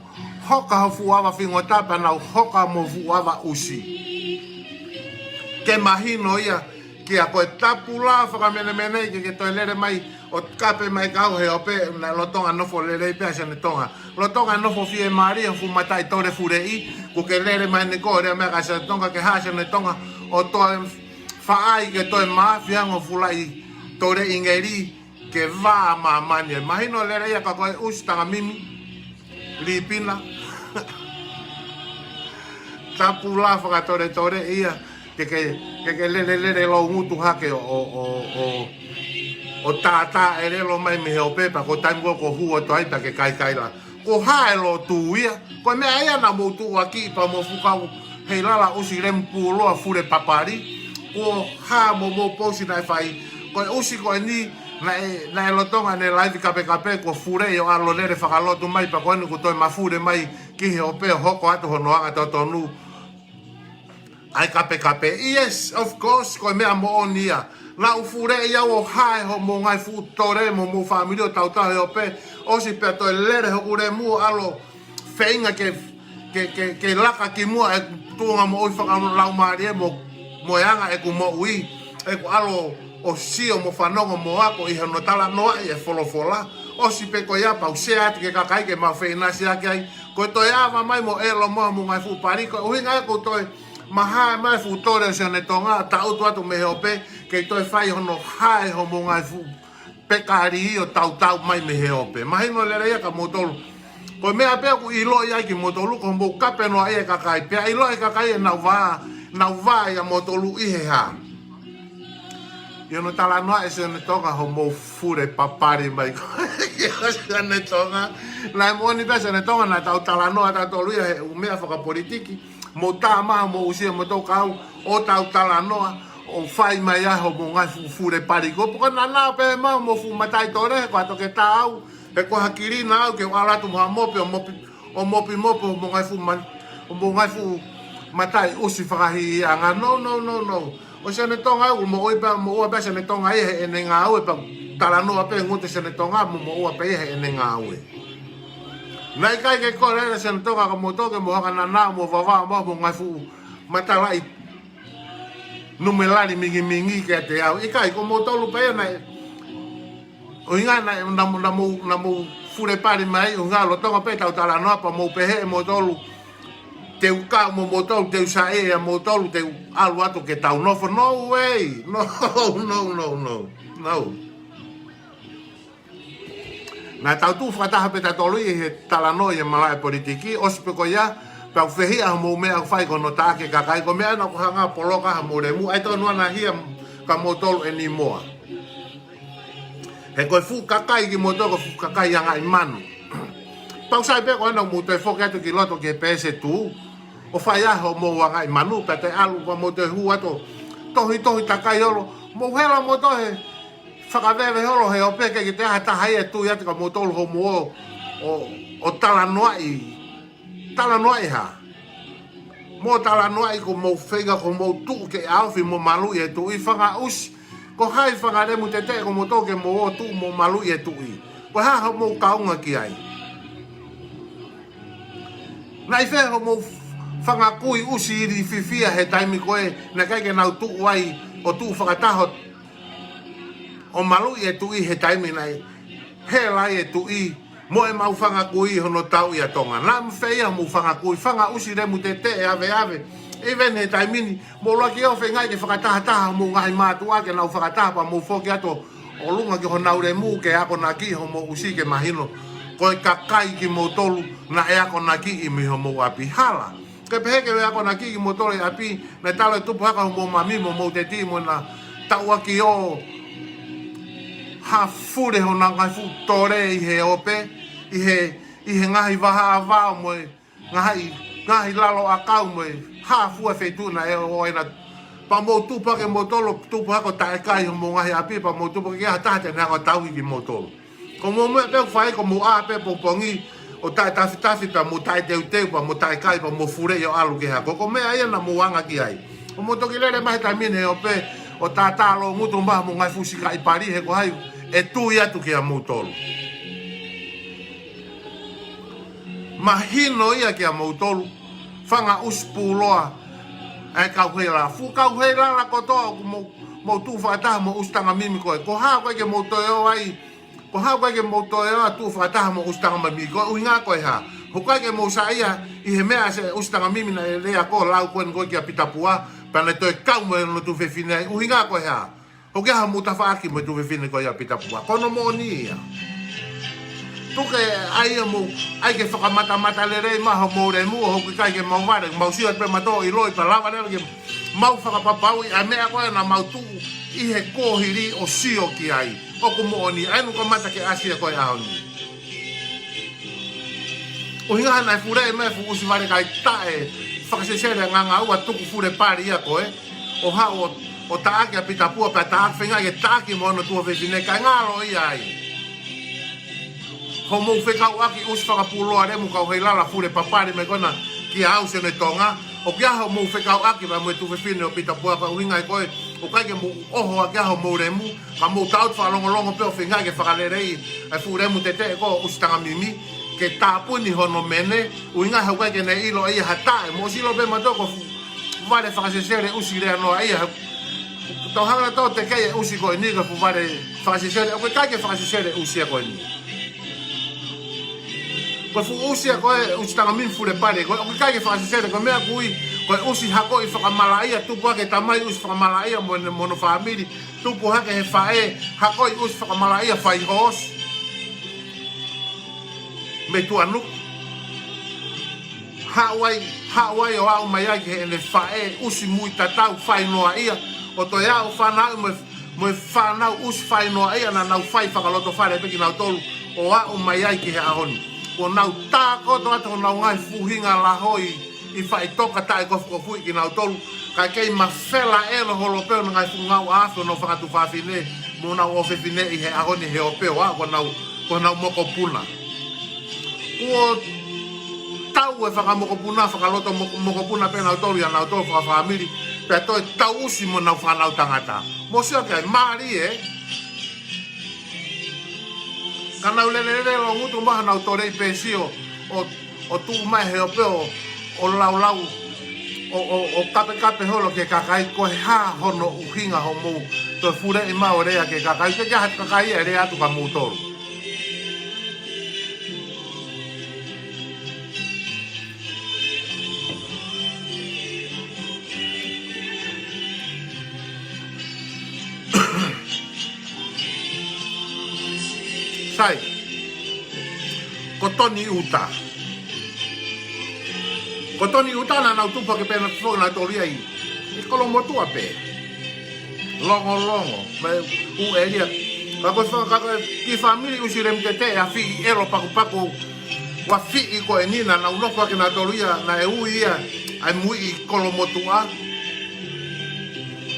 hoka ho fuʻu ava fingota pea nau hoka mo fuʻu ava ʻusi. Ke mahino ia, kia ko e tapu lā fakamenemenei ke ke toe lele mai ʻo kape mai kau he ʻope naʻe lolotonga nofo lelei pē ʻa Sione Tonga. Lolotonga nofo fiemālie ho fuʻu mataʻi tole fuleʻi, kuo ke lele mai ni ko e lea mai kia Sione Tonga ke haʻu ʻa Sione Tonga ʻo toe faʻai ke toe mafi ange ho fuʻu laʻi tole ʻingeli ke vā māmani. Mahino lelei ia ka ko e ʻusi tanga mimi, lipina. Tapu lā fakatoletole ia, ke ke, ke ke lele lele lou ngutu hake ʻo, ʻo, ʻo, ʻo, ʻo tātā ʻelelo mai mei he ʻope pea ko e taimi ko ē kuo hū atu ai pea ke kaikai lā. Ko e hā e lotu ia, ko e meʻa ia naʻa mou tuʻuaki pea mo fukau hei lala ʻusi lemu puloa fule papali. Kuo hā mo mou pousi naʻe fai. Ko e ʻusi ko eni, naʻe, naʻe lolotonga ʻene laivi kapekape, kuo fuleʻi ʻo ʻalu lele fakalotu mai, pea ko eni kuo toe mafule mai ki he ope ʻo hoko atu hono anga totonu ʻa e kapekape. Yes, of course, ko e meʻa moʻoni ia. Naʻa ku fuleʻi au ʻo hae homou ngaahi fuʻu tole mo homou fāmili ʻo tautau he ope, ʻosi pea toe lele hoku lemu ʻo ʻalu ʻo feinga ke, ke, ke, ke laka ki muʻa ʻeku tuʻunga moʻui fakalaumālie mo, mo e anga ʻeku moʻui, ʻeku ʻalu ʻo sio mo fanongo mo ako ʻi hono talanoaʻi e folofola. ʻOsi pē ko ia pea u share atu ki he kakai ke mau feʻinasiʻaki ai. Ko e toe ava mai mo ʻelo mai homou ngaahi fuʻu pali, ko e ʻuhinga ia ʻoku ou toe mahae mai e fuʻu tole ʻo Sione Tonga, taʻutu atu mei he ope, ke toe fai hono hae homou ngaahi fuʻu pekali ʻo tautau mai mei he ope. Mahino lelei ia kia moutolu. Ko e meʻa pē ʻoku ʻiloʻi ai kimoutolu, ko hoʻomou kapenoaʻi e kakai. Pea ʻiloʻi e kakai ʻenau vā, ʻenau vā ʻia moutolu ʻi he hā? ʻI hono talanoa ʻe Sione Tonga hoʻomou fule papali mai ko ē kia Sione Tonga. Naʻe moʻoni pē Sione Tonga, naʻa tau talanoa tautolu ia he ʻū meʻa fakapolitiki. Mou tā mai homou ʻusi ʻa moutolu kau ʻo tau talanoa ʻo fai mai ai homou ngaahi fuʻu fule pali ko ē. Pea ko e nanao pē mai homou fuʻu mataʻi tole, ko ʻato ke tā au, he ko ha kilina au ke u ʻalu atu mo ha mopi ʻo mopi, ʻo mopimopi homou ngaahi fuʻu ma-, homou ngaahi fuʻu mataʻi ʻusi fakahihiʻanga. No, no, no, no. ʻO Sione Tonga au, moʻui pē, moʻua pē Sione Tonga ia heʻene ngāue, pea talanoa pē ngutu Sione Tonga, mo moʻua pē ia heʻene ngāue. Naʻe ʻikai ke kole ʻa Sione Tonga kia moutolu ke mou hanga ʻo nanao mo vavao mo homou ngaahi fuʻu matalaʻi numelali mingimingi kiate au. ʻIkai, ko moutolu pē ia naʻe, ʻuhinga naʻe, naʻa mou, naʻa mou, naʻa mou fule pali mai, ʻuhinga lolotonga pē ʻetau talanoa pea mou pehē ʻe moutolu te u kau mo moutolu, te u saiʻia ʻia moutolu, te u ʻalu atu ke tau nofo. No way! No, no, no, no. No. Naʻa tau tuʻu fakataha pē tautolu ʻi he talanoa ʻi he malaʻe politiki, ʻosi pē ko ia, pea u fehiʻa homou meʻa ʻoku fai ko hono taʻaki e kakai, ko e meʻa naʻa ku hanga ʻo poloka homou lemu, ʻai tonu ana hia kia moutolu ʻeni moa. He ko e fuʻu kakai kimoutolu, ko e fuʻu kakai angaʻi manu. Pea u sai pē ko ena mou toe foki atu ki loto ki he pēsi tu, ʻo fai ai homou angaʻi manu, pea toe ʻalu pea mou toe hū atu ʻo tohitohi takai holo, mou hela moutolu he fakaveve holo he ope, ʻikai ke toe ʻi ai ha taha ia ʻe tui atu kia moutolu hoʻomou ō, ʻo, ʻo talanoaʻi, talanoaʻi hā? Mou talanoaʻi ko hoʻomou feinga ko hoʻomou tuʻu ke ʻaofi mo maluʻi e tuʻi. Fanga ʻusi, ko hai fanga lemu teteʻe ʻo moutolu ke mou ō tuʻu mo maluʻi e tuʻi? Ko e hā hoʻomou kaunga ki ai? Naʻe ʻi fē hoʻomou fanga kui ʻusi ilififia he taimi ko ē naʻe ʻikai ke nau tuʻu ai ʻo tuʻu fakataha ʻo maluʻi e tuʻi he taimi naʻe hela ai e tuʻi mo ʻemau fanga kui ʻi hono tauʻi ʻa Tonga? Naʻa mafeia hoʻomou fanga kui, fanga ʻusi lemu teteʻe aveave. ʻIveni he taimi ni, mou ʻuluaki ō feinga ke fakatahataha homou ngaahi mātuʻa ke nau fakataha pea mou foki atu ʻo ʻolunga ki honau lemu ke akonakiʻi homou ʻusi ke mahino ko e kakai kimoutolu naʻe akonakiʻi mei homou ʻapi. Hala ke pehē ke akonakiʻi kimoutolu ʻi ʻapi, naʻe talu e tupu hake homou mami mo homou teti mo na tauʻaki ʻo hā fule honau ngaahi fuʻu tole ʻi he ope, ʻi he, ʻi he ngaahi vahaʻa vao mo e ngaahi, ngaahi lalo ʻakau mo e hā fua feituʻu naʻe ō ai na. Pea mou tupu hake moutolu, tupu hake ʻo taʻekai homou ngaahi ʻapi, pea mou tupu hake ʻikai ha taha te ne hanga ʻo tauhi kimoutolu. Ko hoʻomou meʻa pē ʻoku fai, ko hoʻomou ʻā pē pongipongi ʻo taʻetafitafi pea mo taʻeteuteu pea mo taʻekai pea mo fuleʻi ʻo ʻalu ki he hako. Ko e meʻa ia naʻa mou anga ki ai. ʻO mou toki lele mai he taimi ni he ope ʻo tātā loungutu mai homou ngaahi fuʻu sikaʻi pali, he ko hai ʻe tui atu kia moutolu? Mahino ia kia moutolu, fanga ʻusi puloa ʻa e kau heilala. Fuʻu kau heilala kotoa ʻoku mou, mou tuʻu fakataha mo e ʻusi tangamimi ko ē. Ko e hā ʻoku ʻikai ke mou toe ō ai, ko e hā ʻoku ʻikai ke mou toe ō ʻo tuʻu fakataha mo e ʻusi tangamimi ko ē? ʻUhinga ko e hā? He ʻoku ʻikai ke mou saiʻia ʻi he meʻa ʻa e ʻusi tangamimi naʻe lea ko ē ʻo lau ko eni ko ē kia Pita Pua, pea naʻe toe kau mo hono tuofefine ai. ʻUhinga ko e hā? ʻOku ʻi ai haʻamou tafaʻaki mo e tuofefine ko ia ʻo Pita Pua? Ko hono moʻoni ia. Tuku ke ʻai ia mou, ʻai ke fakamatamatalelei mai homou lemu, ʻo ʻoku ʻikai ke mau vale, mau sio pē mautolu ʻiloʻi pea lava leva ke mau fakapapauʻi ʻa e meʻa ko ē naʻa mau tuʻu ʻi he kuohili ʻo sio ki ai. ʻOku moʻoni, ʻai muʻa kamata ke ʻasi ia ko e ʻaho ni. ʻUhinga naʻe fuleʻi mai e fuʻu ʻusi vale kai taʻe fakasesele nganga ua, tuku fule pali ia ko ē ʻo haʻu ʻo ʻo taʻaki ʻa Pita Pua, pea taʻaki feinga ke taʻaki mo hono tuofefine, kae ngalo ia ai. Hoʻomou fekauʻaki ʻusi fakapuloa lemu kau heilala fule papali mai ko ena kia Aʻusianetonga, ʻoku ʻi ai hoʻomou fekauʻaki pea mo e tuofefine ʻo Pita Pua, ka ʻuhinga ʻe koe ʻoku ʻikai ke mou ʻoho ʻaki ʻa hoʻomou lemu, ka mou tau fakalongolongo pē ʻo feinga ke fakaleleiʻi ʻa e fuʻu lemu teteʻe ko ē ʻo ʻUsi Tangamimi, ke tāpuni hono mene, ʻuhinga he ʻoku ʻikai ke ne ʻilo ʻe ia ha taʻe, mou ʻosi ʻilo pē mautolu ko e fuʻu vale fakasesele ʻusi lea noa ia. Tau hanga ʻo tekeʻi e ʻusi ko eni ko e fuʻu vale fakasesele, ʻoku ʻikai ke fakasesele e ʻusi ia ko eni. Ko e fuʻu ʻusi ia ko ē ʻUsi Tangamimi fule papali ko ē, ʻoku ʻikai ke fakasesele, ko e meʻa ʻoku ui ko e ʻusi hakoʻi fakamalaʻia, tupu hake tamai ʻusi fakamalaʻia mo hono, mo hono fāmili, tupu hake he faʻē hakoʻi ʻusi fakamalaʻia, fai hoosi mei tuʻa nuku. Haʻu ai, haʻu ai ʻo aʻu mai ai ki heʻene faʻē ʻusi mui tatau fai noaʻia, ʻo toe aʻu fanauʻi mo e, mo e fānau ʻusi fai noaʻia naʻa nau fai fakalotofale pē kinautolu ʻo aʻu mai ai ki he ʻaho ni. Kuo nau tākoto atu honau ngaahi fuhinga lahoi ʻi faʻitoka taʻe kofukofuʻi kinautolu, kae kei mafela ʻelo holo pē honau ngaahi fuʻu ngāue ʻa honau fanga tuofefine mo honau ʻofefine ʻi he ʻaho ni he ʻope ʻo aʻu ko honau, ko honau mokopuna. Kuo tau e fakamokopuna, fakaloto moko-, mokopuna pē nautolu ia nautolu fakafāmili, pea toe tau ʻusi mo honau fānau tangata. Mou sio ki ai, mālie, ē? Ka nau lelelele longutu mai honau toleʻi pēsio ʻo, ʻo tuʻu mai he ʻope ʻo, ʻo laulau, ʻo, ʻo, ʻo kapekape holo ki he kakai, ko e hā hono ʻuhinga hoʻomou toe fuleʻi mai ʻo lea ki he kakai, ke ke ha kakai ʻe lea atu kia moutolu. Sai. Ko Toni ʻUta. Ko Toni ʻUta naʻa nau tupu hake pē nautolu ia ʻi, ʻi Kolomotuʻa pē. Longolongo, mei ʻū ʻēlia. Ka ko e fa-, ka ko e kiʻi fāmili ʻusi lemu teteʻe ʻa Fiʻi ʻElo Pakupaku, ʻa Fiʻi ko eni naʻa nau nofo hake nautolu ia, naʻe ui ia ʻa e Muiʻi Kolomotuʻa,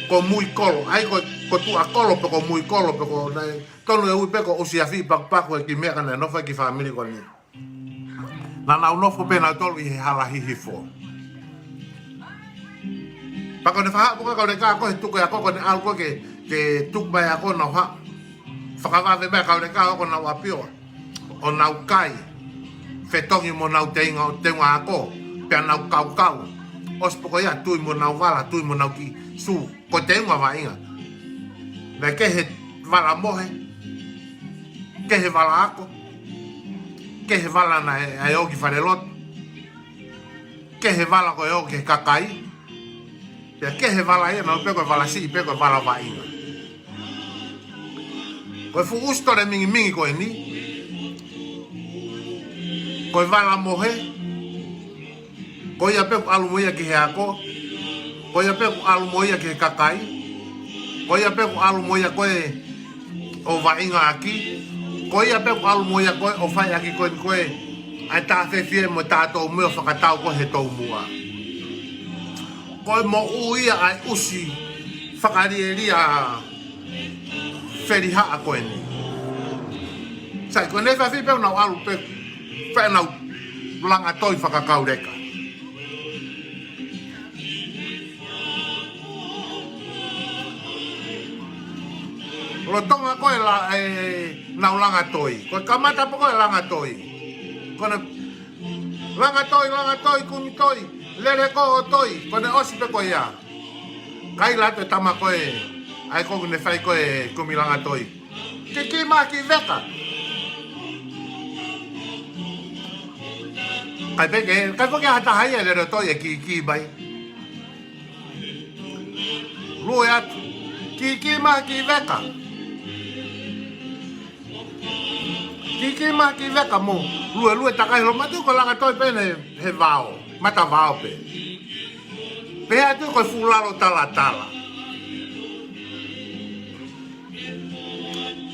ko Muikolo, ʻa ia ko, ko Tuʻakolo pe ko Muikolo pe ko naʻe tonu e ui pē ko ʻUsi ʻa Fiʻi Pakupaku e kiʻi meʻa ka naʻe nofo ai e kiʻi fāmili ko eni. Naʻa nau nofo pē nautolu ʻi he hala hihifo. Pea ko ʻene faʻa haʻu pē ko ē kau leka ko ē he tuku e ako ko ʻene ʻalu ko ē ke, ke tuku mai e ako, nau haʻu fakavave mai e kau leka ʻo nau ʻapi ʻo, ʻo nau kai, fetongi mo honau teunga, teunga ako, pea nau kaukau. ʻOsi pē ko ia tui mo honau vala, tui mo honau kiʻi sū, ko e teunga vaʻinga. Naʻe kehe vala mohe, kehe vala ako, kehe vala naʻe, ʻa e ō ki falelotu, kehe vala ko e ō ki he kakai, pea kehe vala ia naʻe ʻi ai pē ko e vala siʻi pe ko e vala vaʻinga. Ko e fuʻu ʻusi tole mingimingi ko eni, ko e vala mohe, ko ia pē ʻoku ʻalu mo ia ki he ako, ko ia pē ʻoku ʻalu mo ia ki he kakai, ko ia pē ʻoku ʻalu mo ia ko ē ʻo vaʻinga ʻaki, ko ia pē ʻoku ʻalu mo ia ko ē ʻo fai ʻaki ko ē, ko ē ʻa e tāfefie mo e tātou meʻa ʻo fakatau ko ē he toumuʻa. Ko e moʻui ia ʻa e ʻusi fakalielia felihaʻa ko eni. Sai, ko ʻene efiafi pē ʻoku nau ʻalu pē, pea nau langa toi fakakauleka. Lolotonga ko ē la, ē, nau langa toi. Ko e kamata pē ko ē langa toi, ko ʻene langa toi, langa toi, kumi toi, lele ko ē ʻo toi, ko ʻene ʻosi pē ko ia. Kaila atu e tama ko ē, ʻa ia ko ē ʻoku ne fai ko ē kumi langa toi. Kiki mai ki veka. ʻIkai pē ke, ʻikai pē ke ʻi ai ha taha ia ʻe lele ʻo toi ʻe kiki mai. Lue atu. Kiki mai ki veka. Kiki mai ki veka mo luelue takai holo mai atu ko e langa toi pē ʻene he vao, mata vao pē. Pehē atu ko e fuʻu lalo talatala.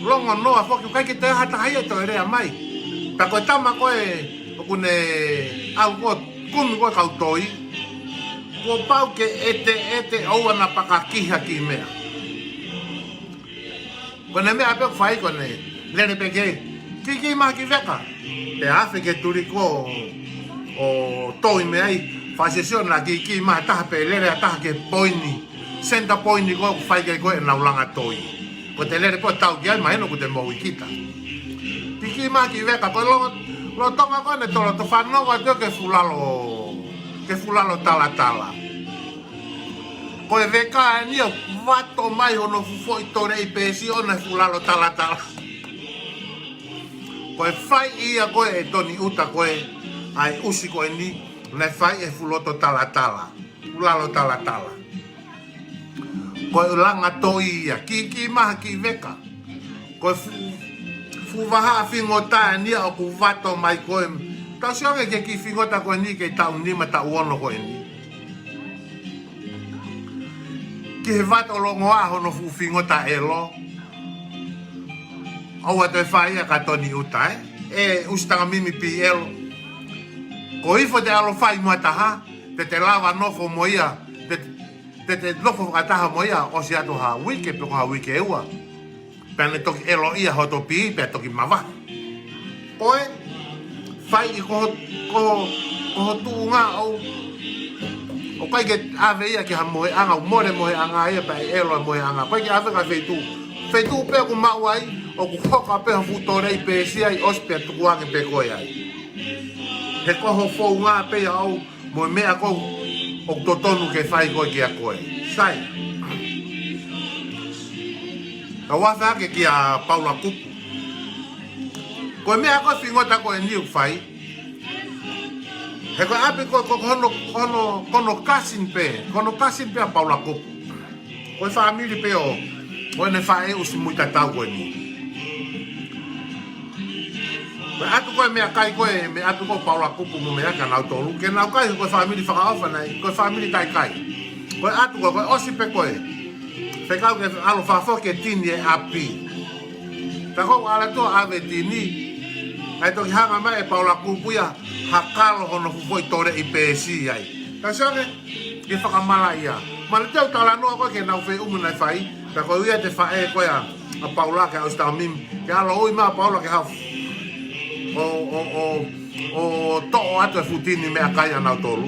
Longo noa foki, ʻikai ke toe ʻi ai ha taha ia ʻe toe lea mai. Pea ko e tama ko ē ʻoku ne ʻalu ko ē ʻo kumi ko ē kau toi, Kuo pau ke ʻeteʻete ʻoua naʻa pakakiha ki meʻa. Ko ʻene meʻa pē ʻoku fai ko ʻene lele pē ke kiki mai ki veka. Pea afe ke tuli ko ʻo toi mei ai, fai sesio naʻa kiki mai taha pē lele ʻa taha ke poini. Center poini ko ʻoku fai ke ko ʻenau langa toi. Ko te lele pē ʻo tau ki ai mahino ko te moʻui kita. Kiki mai ki veka ko lo, lo tonga ko ʻene tolo to fanongo atu ke fulalo, ke fulalo talatala. Ko e veka eni ʻoku vato mai hono fuʻu foʻi toleʻi pēsi ʻo ne fulalo talatala. Ko e fai ia ko ē ʻe Toni ʻUta ko ē ʻa e ʻusi ko eni ne fai e fuʻu loto talatala. Fuʻu lalo talatala. Ko e langa toi ia, kiki mai ki veka. Ko e fuʻu, fuʻu vahaʻa fingota eni ia ʻoku vato mai ko ē. Tau sio ange ki he kiʻi fingota ko eni ki he taʻu nima taʻu ono ko eni. Ki he vato longoaʻa hono fuʻu fingota ʻelo. ʻOua toe fai ia ka Toni ʻUta ē. ʻE ʻUsi Tangamimi P L. Ko ifo te ʻalu fai mo ha taha, te te lava nofo mo ia, te, te te nofo fakataha mo ia, ʻosi atu ha uike, pe ko ha uike ʻe ua. Pea ne toki ʻelo ia hoto pī, pea toki mavahe. Ko e, fai ʻi ko, ko, ko ho tuʻunga ʻo, ʻoku ʻikai ke ʻave ia ki ha moheʻanga, ʻo mole moheʻanga ia pea ʻelo moheʻanga. ʻOku ʻikai ke ʻave ki ha feituʻu. Feituʻu pē ʻoku maʻu ai, ʻoku hoka pē ho fuʻu toleʻi pēsi ai, ʻosi pea tukuange pē koe ai. He ko ho founga pē ia ʻoku mo e meʻa ko ē ʻoku totonu ke fai ko ē kia koe. Sai. Ka ua fake kia Paula Kupu. Ko e meʻa ko ē fingota ko eni ʻoku fai. He ko e ʻapi ko ē ko hono, hono, hono kasin pē. Hono kasin pē ʻa Paula Kupu. Ko e fāmili pē ʻo, ʻo ʻene faʻē ʻusi muitatau ko eni. Ko e ʻatu ko ē meʻakai ko ē, meʻa ʻatu ko ē Paula Kupu mo meʻa kia nautolu. Ke nau kai ko e fāmili fakaʻofa nai, ko e fāmili taikai. Ko e ʻatu ko ē, ko e ʻosi pē ko ē. Fekau ke ʻalu fafo ke tini e ʻapi. Ka ko ʻalu atu ʻave tini. ʻAi toki hanga mai ʻe Paula Kupu ia, ha kalo hono fuʻu foʻi toleʻi pēsi ai. Ka sio ange, ke fakamalaʻia. Male te u talanoa ko ē ke nau feʻumu naʻe fai, ka ko ia te faʻē ko ē ʻa, ʻa Paula ke ʻa ʻUsi Tangamimi, ke ʻalu ui mai ʻa Paula ke hafu. ʻO, ʻo, ʻo, ʻo toʻo atu e fuʻu tini meʻakai ʻa nautolu.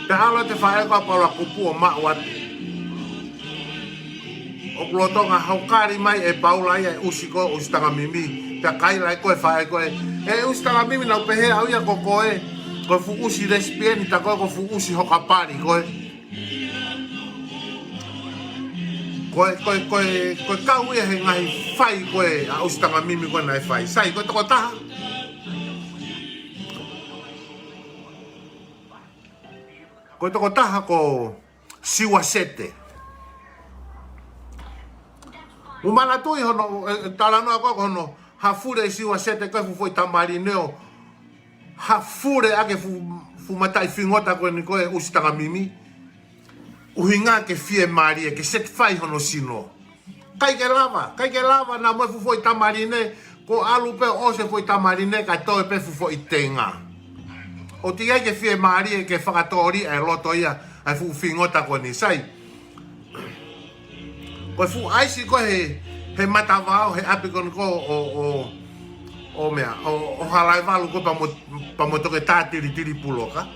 Pea ʻalu te faʻē ko ē ʻa Paula Kupu ʻo maʻu atu. ʻOku lolotonga hokali mai ʻe Paula ia e ʻusi ko ē ʻUsi Tangamimi. Pea kaila ʻe ko e faʻē ko ē, ʻe ʻUsi Tangamimi naʻa ku pehē au ia ko koe, ko e fuʻu ʻusi lesipieni, tā ko ē ko e fuʻu ʻusi hoka pali ko ē. Ko e, ko e, ko e, ko e kau ia he ngaahi fai ko ē ʻa ʻUsi Tangamimi ko ē naʻe fai. Sai, ko e tokotaha. Ko e tokotaha ko Siua Sete. Mo manatuʻi hono, e, e, talanoa ko ē ko hono, ha fule ʻi Siua Sete ko e fuʻu foʻi tamaline ʻo, ha fule ʻaki e fuʻu, fuʻu mataʻi fingota ko eni ko ē ʻUsi Tangamimi. ʻUhinga ke fiemālie, ke set fai hono sino. ʻIkai ke lava, ʻikai ke lava naʻa mo e fuʻu foʻi tamaline, ko e ʻalu pē ʻo ʻosi e foʻi tamaline, kae toe pē fuʻu foʻi tenga. ʻOku teʻeki ai ke fiemālie ke fakatōliʻa e loto ia, ʻa e fuʻu fingota ko eni sai. Ko e fuʻu ʻaisi ko ē he, he matavao, he ʻapi ko eni ko ē ʻo, ʻo, ʻo meʻa, ʻo, ʻo Halaevalu ko ē pea mo, pea mo Toketā Tilitili Puloka.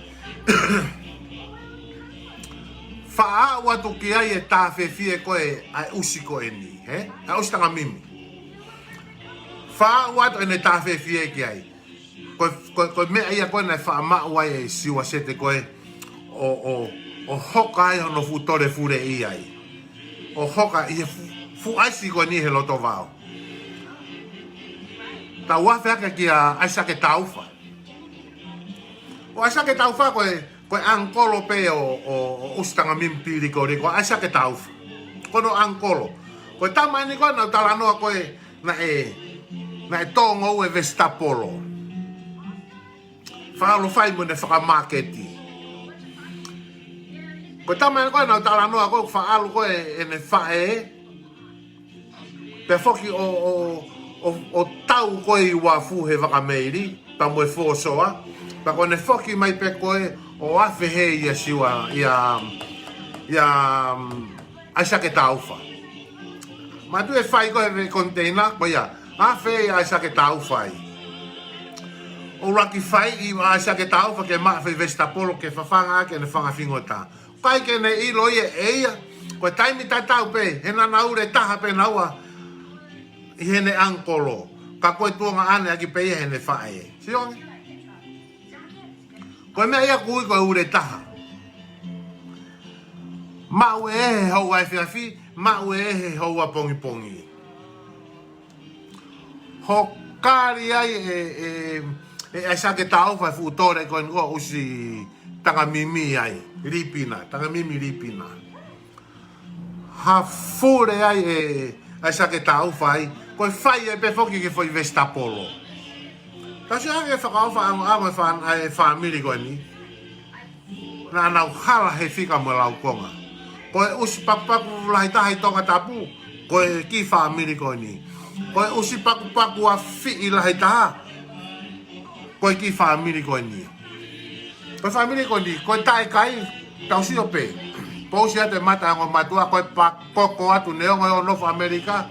Faʻa aʻu atu ki ai e tāfefie ko ē ʻa e ʻusi ko eni, he? ʻA e ʻUsi Tangamimi. Faʻa aʻu atu ʻene tāfefie ki ai. Ko e, ko e, ko e meʻa ia ko ē naʻe faʻa maʻu ai ʻe Siua Sete ko ē ʻo, ʻo, ʻo hoka ai hono fuʻu tole fuleʻi ai. ʻO hoka ʻi he fuʻu, fuʻu ʻaisi ko eni he loto vao. Tau afe hake kia ʻAisake Taufa. ʻO ʻAisake Taufa ko e, ko e ʻangikolo pē ʻo, ʻo, ʻo ʻUsi Tangamimi Pilikoli, ko ʻAisake Taufa. Ko hono ʻangikolo. Ko e tama eni ko ē naʻa ku talanoa ko ē naʻe, naʻe tō ngoue vesitapolo. Faʻa ʻalu fai mo ʻene fakamāketi. Ko e tama eni ko ē naʻa ku talanoa ko ē faʻa ʻalu ko ē ʻene faʻē. Pea foki ʻo, ʻo, ʻo, ʻo tau ko ē ʻi uafu he vaka meili, pea mo e fōsoa. Pea ko ʻene foki mai pē ko ē ʻo afe hē ʻia Siua, ʻia, ʻia, um, ʻAisake Taufa. Mātuʻaki fai ko ē he koniteina ko ia, afe ʻia ʻAisake Taufa ai. ʻUluaki fai ʻa ʻAisake Taufa ke maʻu e foʻi vesitapolo ke fafanga ʻaki ʻene fanga fingota. ʻIkai ke ne ʻilo ia ʻe ia, ko e taimi tatau pē, he naʻa nau ule taha pē naua ʻi heʻene ʻangikolo. Ka ko e tuongaʻane ʻaki pē ia heʻene faʻē. Sio ange? Ko e meʻa ia ʻoku ui ko e ule taha. Maʻu ʻe he houa efiafi, maʻu ʻe he houa pongipongi. Hokali ai ʻe, ʻe, ʻe ʻAisake Taufa e fuʻu tole ko eni ʻo ʻusi Tangamimi ai, Lipina, Tangamimi Lipina. Hafule ai ʻe ʻAisake Taufa ai, ko e fai ai pē foki ke foʻi vesitapolo. Tau sio ange fakaʻofa ʻaonga e fā-, ʻa e fāmili ko eni. Naʻa nau hala he fika mo e laukonga. Ko e ʻusi pakupaku lahi taha ʻi Tongatapu, ko e kiʻi fāmili ko eni. Ko e ʻusi pakupaku afiʻi lahi taha, ko e kiʻi fāmili ko eni. Ko e fāmili ko eni, ko e taʻekai, tau sio pē. Pousi atu e mata ʻa e ongo mātuʻa, ko e pakoko atu neongo ʻe ō ʻo nofo ʻAmelika,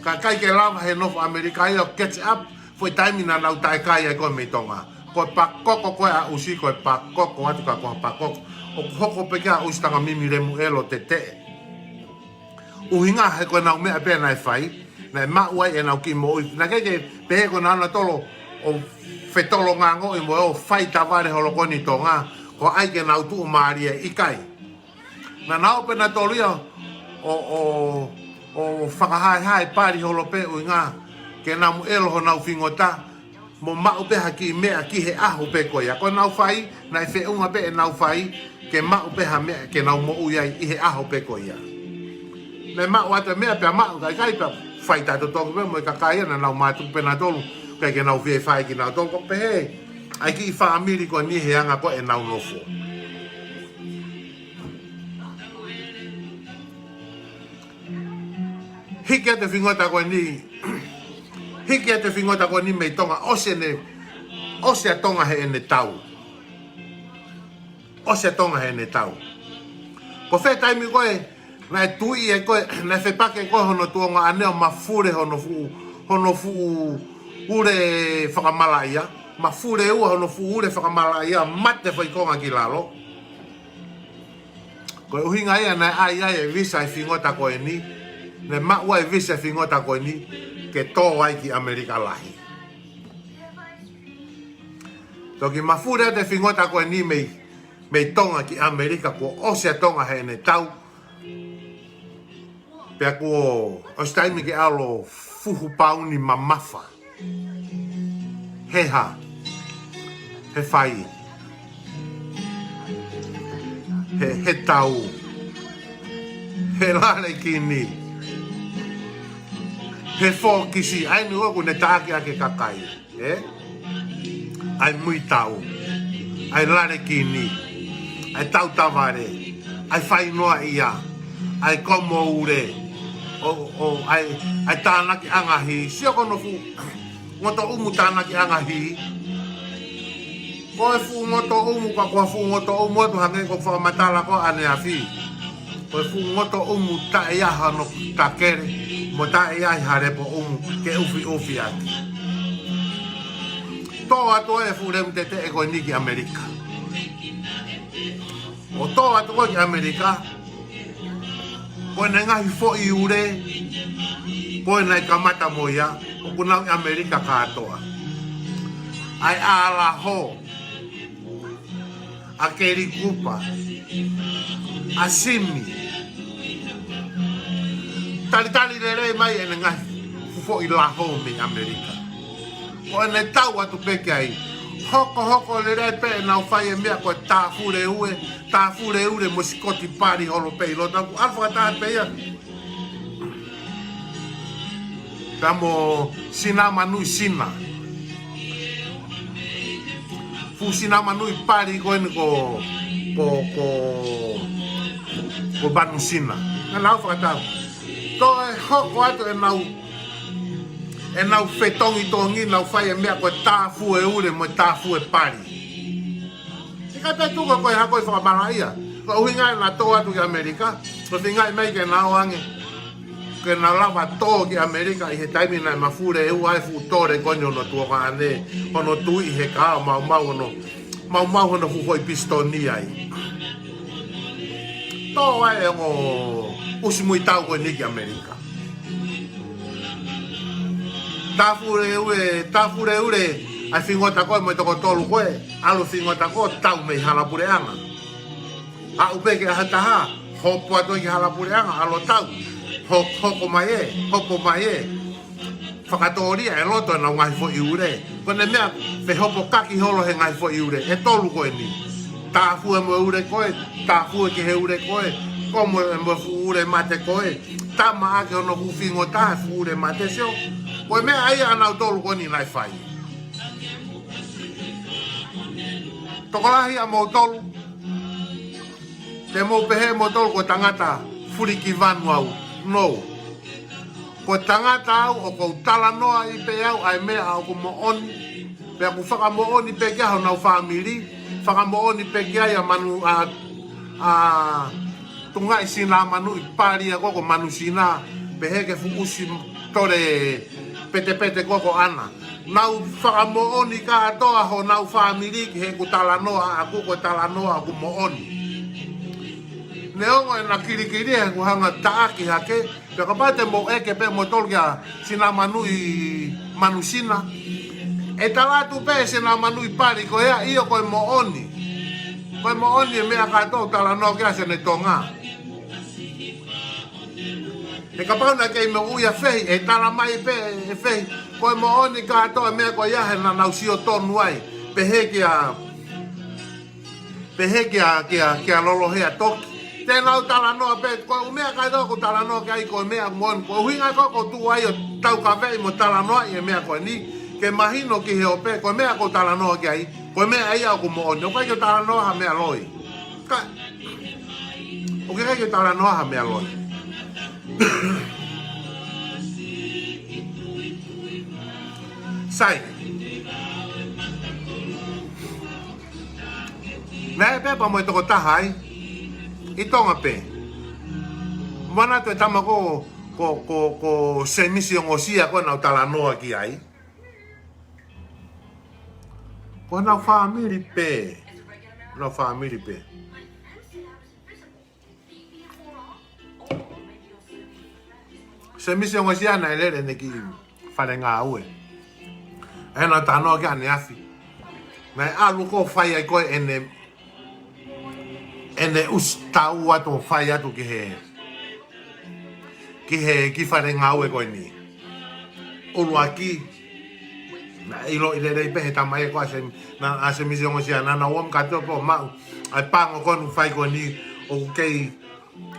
ka ʻikai ke lava he nofo ʻAmelika ia ʻo catch up, foʻi taimi naʻa nau taʻekai ai ko ē mei Tonga. Ko e pakoko ko ē ʻa ʻusi, ko e pakoko atu ka ko ha pakoko. ʻOku hoko pē ki ai ʻa ʻusi Tangamimi Lemuʻelo Teteʻe. ʻUhinga he ko ʻenau meʻa pē naʻe fai, naʻe maʻu ai ʻenau kiʻi moʻui. Naʻe ʻikai ke pehē ko ʻenau na tolo ʻo fetolongangoʻi mo ʻo fai tavale holo ko eni ʻi Tonga, ko ai ke nau tuʻumālie, ʻikai. Naʻa nau pē na tolo ia ʻo, ʻo, ʻo fakahaehae pali holo pē ʻuhinga ke nau ʻelo honau fingota, mo maʻu pē ha kiʻi meʻa ki he ʻaho pē ko ia. Ko ʻenau fai, naʻe feʻunga pē ʻenau fai, ke maʻu pē ha meʻa ke nau moʻui ai ʻi he ʻaho pē ko ia. Naʻe maʻu atu e meʻa pea maʻu, ka ʻikai pea fai tātotongi pē mo e kakai ia naʻa nau mātuku pē na tolo, ʻikai ke nau fie fai kinautolu ko pehē. ʻA e kiʻi fāmili ko eni he anga ko ē ʻenau nofo. Hiki atu e fingota ko eni, hiki atu e fingota ko eni mei Tonga, ʻosi ʻene, ʻosi ʻa Tonga heʻene tau. ʻOsi ʻa Tonga heʻene tau. Ko fē taimi ko ē, naʻe tuʻi ai ko ē, naʻe fepaki ko ē hono tuongaʻane ʻo mafule hono fuʻu, hono fuʻu ule fakamalaʻia, mafule ua hono fuʻu ule fakamalaʻia, mate foʻi konga ki lalo. Ko e ʻuhinga ia naʻe ʻai ai e visa e fingota ko eni, naʻe maʻu ai e visa e fingota ko eni, ke tō ai ki ʻAmelika lahi. Toki mafule atu e fingota ko eni mei, mei Tonga ki ʻAmelika kuo ʻosi ʻa Tonga heʻene tau, pea kuo ʻosi taimi ke ʻalu ʻo fuhu pauni mamafa. He hā? He fai. He, he tau. He lale kini. He fōkisi. ʻA eni ʻoku ne taʻaki ʻaki e kakai. Ē? ʻA e mui tau. ʻA e lale kini. ʻA e tau tavale. ʻA e fai noa ia. ʻA e komo ule. ʻO, ʻo, ʻa e, ʻa e tānaki ʻanga hī. Sio ko hono fuʻu ngoto ʻumu tānaki ʻanga hī. Ko e fuʻu ngoto ʻumu, ka ko e fuʻu ngoto ʻumu atu hangē ko e fakamatala ko ē ʻaneafi. Ko e fuʻu ngoto ʻumu taʻe ʻi ai hano takele, mo taʻe ʻi ai ha lepo ʻumu, ke ʻufiʻufi ʻaki. Tō atu e fuʻu lemu teteʻe ko eni ki ʻAmelika. ʻO tō atu ko ē ki ʻAmelika, ko ʻene ngaahi foʻi ule, ko ē naʻe kamata mo ia, ʻoku nau ʻi ʻAmelika kātoa. ʻA e ʻAlaho, ʻa Kelikupa, ʻa Simi. Talitali lelei mai ʻene ngaahi fuʻu foʻi laho mei ʻAmelika. Ko ʻene tau atu pē ki ai. Hokohoko lelei pē ʻenau fai e meʻa ko e tāfule ue, tāfule ule mo e sikoti pali holo pē ʻi loto, ʻoku ʻalu fakataha pē ia. Pea mo Sina Manuʻi Sina. Fuʻu Sina Manuʻi pali ko eni ko, ko, ko, ko Manu Sina. Naʻa nau fakatau. Toe hoko atu ʻenau, ʻenau fetongitongi, nau fai e meʻa ko e tāfue ule mo e tāfue pali. Kae pē tuku ko e hā ko e fakamalaʻia. Ko e ʻuhinga ia naʻa tō atu ki ʻAmelika, ko e feingaʻi mai ke na ō ange, ke na lava tō ki ʻAmelika ʻi he taimi naʻe mafule ʻe ua e fuʻu tole ko eni hono tuongaʻane, hono tui he kahaʻu maumau hono, maumau hono fuʻu foʻi pisitoni ai. Tō ai e ongo ʻusi muitau ko eni ki ʻAmelika. Tāfuleule, tāfuleule ʻa e fingota ko ē mo e toko tolu ko ē, ʻalu fingota ko ē tau mei Halapuleʻanga. Aʻu pē ki he ʻaho ʻe taha, hopo atu ki Halapuleʻanga, ʻalu tau, ho-, hoko mai ē, hopo mai ē. Fakatōlia e loto ʻenau ngaahi foʻi ule. Ko ʻene meʻa, fehopokaki holo he ngaahi foʻi ule ʻe tolu ko eni. Tāfue mo e ule ko ē, tāfue ki he ule ko ē, komo e mo e fuʻu ule mate ko ē, tama ʻaki hono fuʻu fingota he fuʻu ule mate, sio. Ko e meʻa ia ʻanautolu ko eni naʻe fai. Tokolahi ʻamoutolu, te mou pehē ʻamoutolu ko e tangata fulikivanu au. No. Ko e tangata au ʻoku ou talanoaʻi pē au ʻa e meʻa ʻoku moʻoni. Pea ʻoku fakamoʻoni pē ki ai honau fāmili. Fakamoʻoni pē ki ai ʻa Manu, ʻa, ʻa Tungaʻi Sinamanuʻi Pali ʻa ko ē ko Manu Sina. Pehē ki he fuʻu ʻusi tole petepete ko ē ko ʻAna. Nau fakamoʻoni kātoa honau fāmili ki heʻeku talanoa ʻaʻaku, ko e talanoa ʻoku moʻoni. Neongo ʻena kilikili he ʻoku hanga taʻaki hake, pea kapau te mou ʻeke pē ʻamoutolu kia Sinamanuʻi Manu Sina. ʻE tala atu pē Sinamanuʻi Pali ko ia, ʻio ko e moʻoni. Ko e moʻoni e meʻa kātoa ʻoku talanoa ki ai Sene Tonga. He kapau naʻe kei moʻui ʻa Fehi, ʻe tala mai pē ʻe Fehi, ko e moʻoni kātoa e meʻa ko ia he naʻa nau sio tonu ai. Pehē kia, pehē kia, kia, kia Lolohea Toki. Te nau talanoa pē, ko e ʻū meʻa kātoa ʻoku talanoa ki ai ko e meʻa moʻoni. Ko e ʻuhinga ko ē ʻoku ou tuʻu ai ʻo taukaveʻi mo talanoaʻi e meʻa ko eni. Ke mahino ki he ope, ko e meʻa ʻoku ou talanoa ki ai, ko e meʻa ia ʻoku moʻoni. ʻOku ʻikai ke u talanoa ha meʻa loi. Ka, ʻoku ʻikai ke u talanoa ha meʻa loi. Sai. Naʻe pepa mo e tokotaha ai ʻi Tonga pē. Manatu e tama ko, ko, ko, ko Semisi Ongosia ko ē naʻa ku talanoa ki ai. Ko honau fāmili pē. Honau fāmili pē. Semisi Ongosia naʻe lele ʻene kiʻi fale ngāue. ʻE naʻa ku talanoa ki ai ʻaneafi. Naʻe ʻalu ko ē ʻo fai ai ko ē ʻene, ʻene ʻusi tau atu ʻo fai atu ki he, ki he kiʻi fale ngāue ko eni. ʻUluaki, naʻe ʻiloʻi lelei pē he tama ia ko ē ʻa Sem-, naʻa, ʻa Semisi Ongosia naʻa na uam kato po mau. ʻA e pango ko ē naʻe fai ko eni ʻoku kei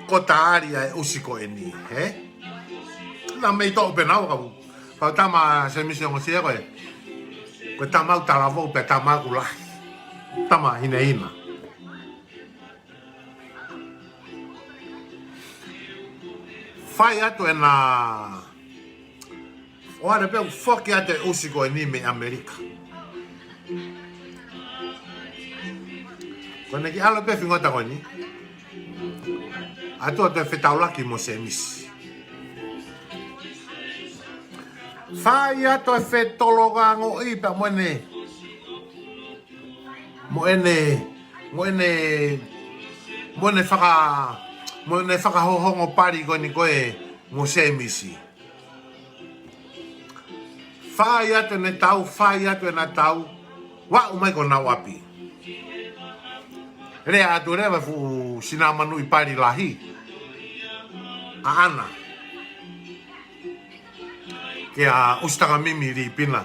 kota ali ʻa e ʻusi ko eni, hē? Naʻa mei toʻo pē naua kau. Kau tama Semisi Ongosia ko ē. Ko e tama ʻoku talavou pē tama ʻoku lahi. Tama hinehina. Fai atu ʻena ʻohale pē ʻo foki atu e ʻusi ko eni mei ʻAmelika. Ko ʻene kiʻi ʻalu pē fingota ko eni. ʻAtu ʻo toe fetaulaki mo Semisi. Fai atu e fetolongaʻangoʻi pea mo ʻene, mo ʻene, mo ʻene, mo ʻene faka-, mo ʻene fakahohongo pali ko eni ko ē mo Semisi. Fai atu ʻene tau, fai atu ʻena tau, ʻo aʻu mai ki honau ʻapi. Lea atu leva e fuʻu Sinamanuʻi Pali lahi, ʻa ʻAna, kia ʻUsitangimimi Lipina.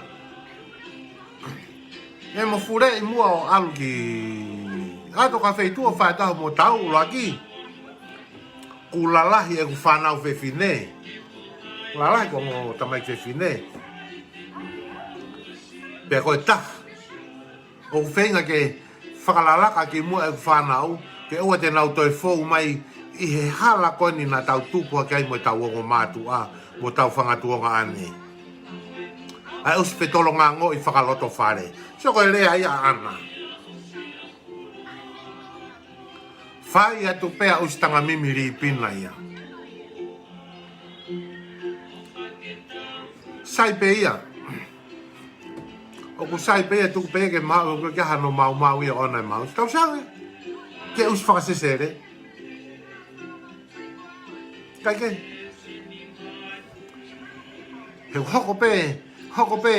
ʻE mo fuleʻi muʻa ʻo ʻalu ki, ʻalu ki ha feituʻu ʻo fai atu homo tau. ʻUluaki, kuo lalahi ʻeku fānau fefine. Lalahi ko ʻeku ongo tamaiki fefine. Pea ko e taha, ʻoku ou feinga ke fakalalaka kimuʻa ʻeku fānau, ke ʻoua te nau toe fou mai ʻi he hala ko eni naʻa tau tupu hake ai mo ʻetau ongo mātuʻa, mo ʻetau fanga tuongaʻane. ʻA e ʻusi fetolongaʻangoʻi fakalotofale. Sio ko e lea ia ʻa ʻAna. Fai atu pē ʻa ʻUsi Tangamimi Lipina ia. Sai pē ia. ʻOku sai pē ia, tuku pē ke maʻu, ʻoku ʻikai ke ʻi ai hano maumau ia ʻona ʻe maʻu. Tau save. Ke ʻusi fakasesele. Kae kehe. He hoko pē, hoko pē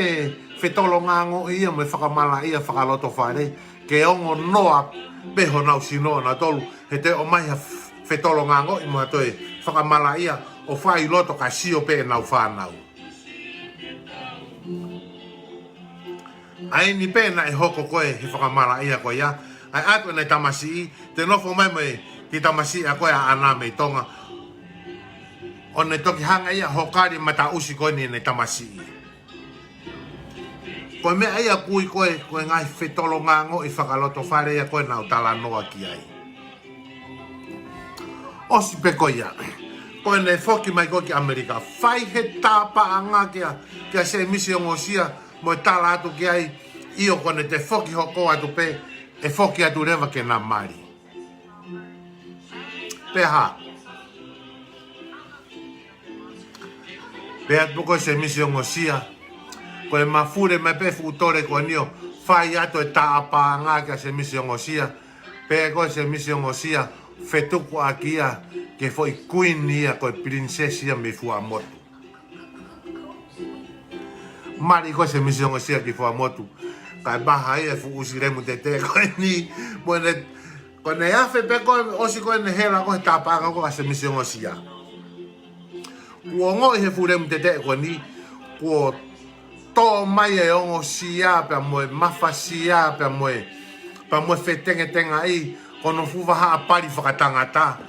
fetolongangoʻi ia mo e fakamalaʻia fakalotofale, ke ongo noa pē honau sino nautolu, he te ʻomai ha f-, fetolongangoʻi mo ha toe fakamalaʻia ʻo fai loto ka sio pē ʻenau fānau. ʻA eni pē naʻe hoko ko ē he fakamalaʻia ko ia, ʻa e ʻatu ʻenau tamasiʻi, te nofo mai mo e kiʻi tamasiʻi ʻa ko ē ʻa ʻAna mei Tonga. ʻO ne toki hanga ia ʻo hokali mataʻusi ko eni ʻenau tamasiʻi. Ko e meʻa ia ʻoku ui ko ē, ko e ngaahi fetolongangoʻi fakalotofale ia ko ē naʻa ku talanoa ki ai. ʻOsi pē ko ia. Ko ʻene foki mai ko ē ki ʻAmelika. Fai he tāpaʻanga kia, kia Semisi Ongosia, mo e tala atu ki ai, ʻio ko ʻene toe foki hoko atu pē, ʻe foki atu leva ke na mali. Pea hā. Pea tuku ko ē Semisi Ongosia. Ko e mafuli mai pē fuʻu tole ko eni ʻo fai atu e tāpaʻanga kia Semisi Ongosia. Pea ko ē Semisi Ongosia, fetukuʻaki ia, ke foʻi kuini ia, ko e pilinisesi ia mei Fuaʻamotu. Mali ko ē Semisi Ongosia ki Fuaʻamotu. Kae maha ia e fuʻu ʻusi lemu tete ko eni. Mo ʻene, ko ʻene afe pē ko ē, ʻosi ko ē ʻene hela ko ē he tāpaʻanga ko ē ʻa Semisi Ongosia. Kuo ongoʻi he fuʻu lemu tete ko eni, kuo tō mai e ongosia, pea mo e mafasia, pea mo e, pea mo e fetengetengaʻi, ko hono fuʻu vahaʻa pali fakatangata.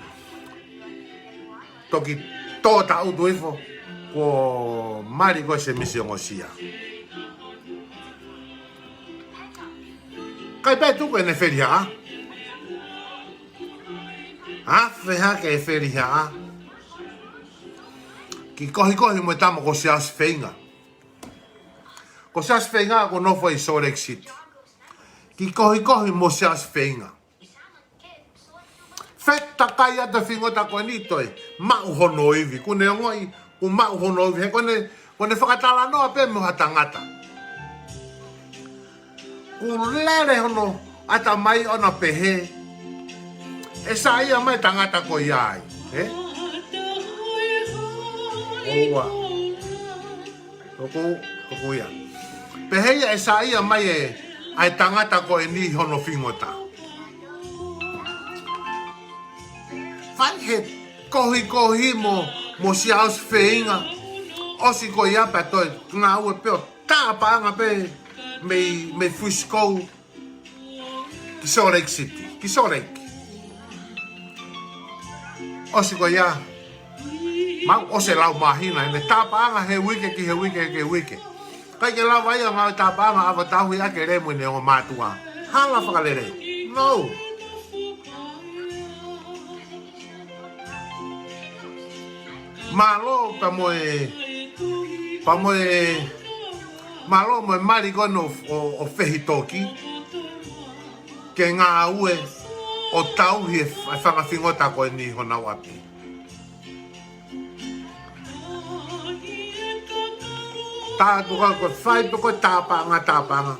Toki tō taʻutu hifo, kuo mali ko ē Semisi Ongosia. Kae pea tuku ʻene felihaʻa. Afe hake e felihaʻa. Kiʻi kohikohi mo e tama ko Siaosi Feinga. Ko Siaosi Feinga ʻoku nofo ʻi Salt Lake City. Kiʻi kohikohi mo Siaosi Feinga. Fetakai atu e fingota ko eni toe maʻu hono ivi. Kuo ne ongoʻi, kuo maʻu hono ivi. He ko ʻene, ko ʻene fakatalanoa pē mo ha tangata. Kuo lele hono ʻatamai ʻo na pehē, ʻe saiʻia mai tangata ko ia ai, ē? ʻOua. Toku, toku ia. Pehē ia ʻe saiʻia mai e, ʻa e tangata ko eni hono fingota. Fai he kohikohi mo, mo Siaosi Feinga. ʻOsi ko ia pea toe ngāue pē ʻo tāpaʻanga pē mei, mei Frisco ki Salt Lake City, ki Salt Lake. ʻOsi ko ia, maʻu ʻosi e lau māhina, ʻene tāpaʻanga he uike ki he uike ki he uike. ʻIkai ke lava ia ngāue tāpaʻanga ʻo tauhi ʻaki e lemu ʻene ongo mātuʻa. Hala fakalelei. No. Mālō pea mo e, pea mo e, mālō mo e mali ko ē ʻo, ʻo, ʻo Fehitoki. Ke ngāue ʻo tauhi e f-, e fanga fingota ko eni honau ʻapi. Tā tuka ko e fai tuka tāpaʻanga, tāpaʻanga.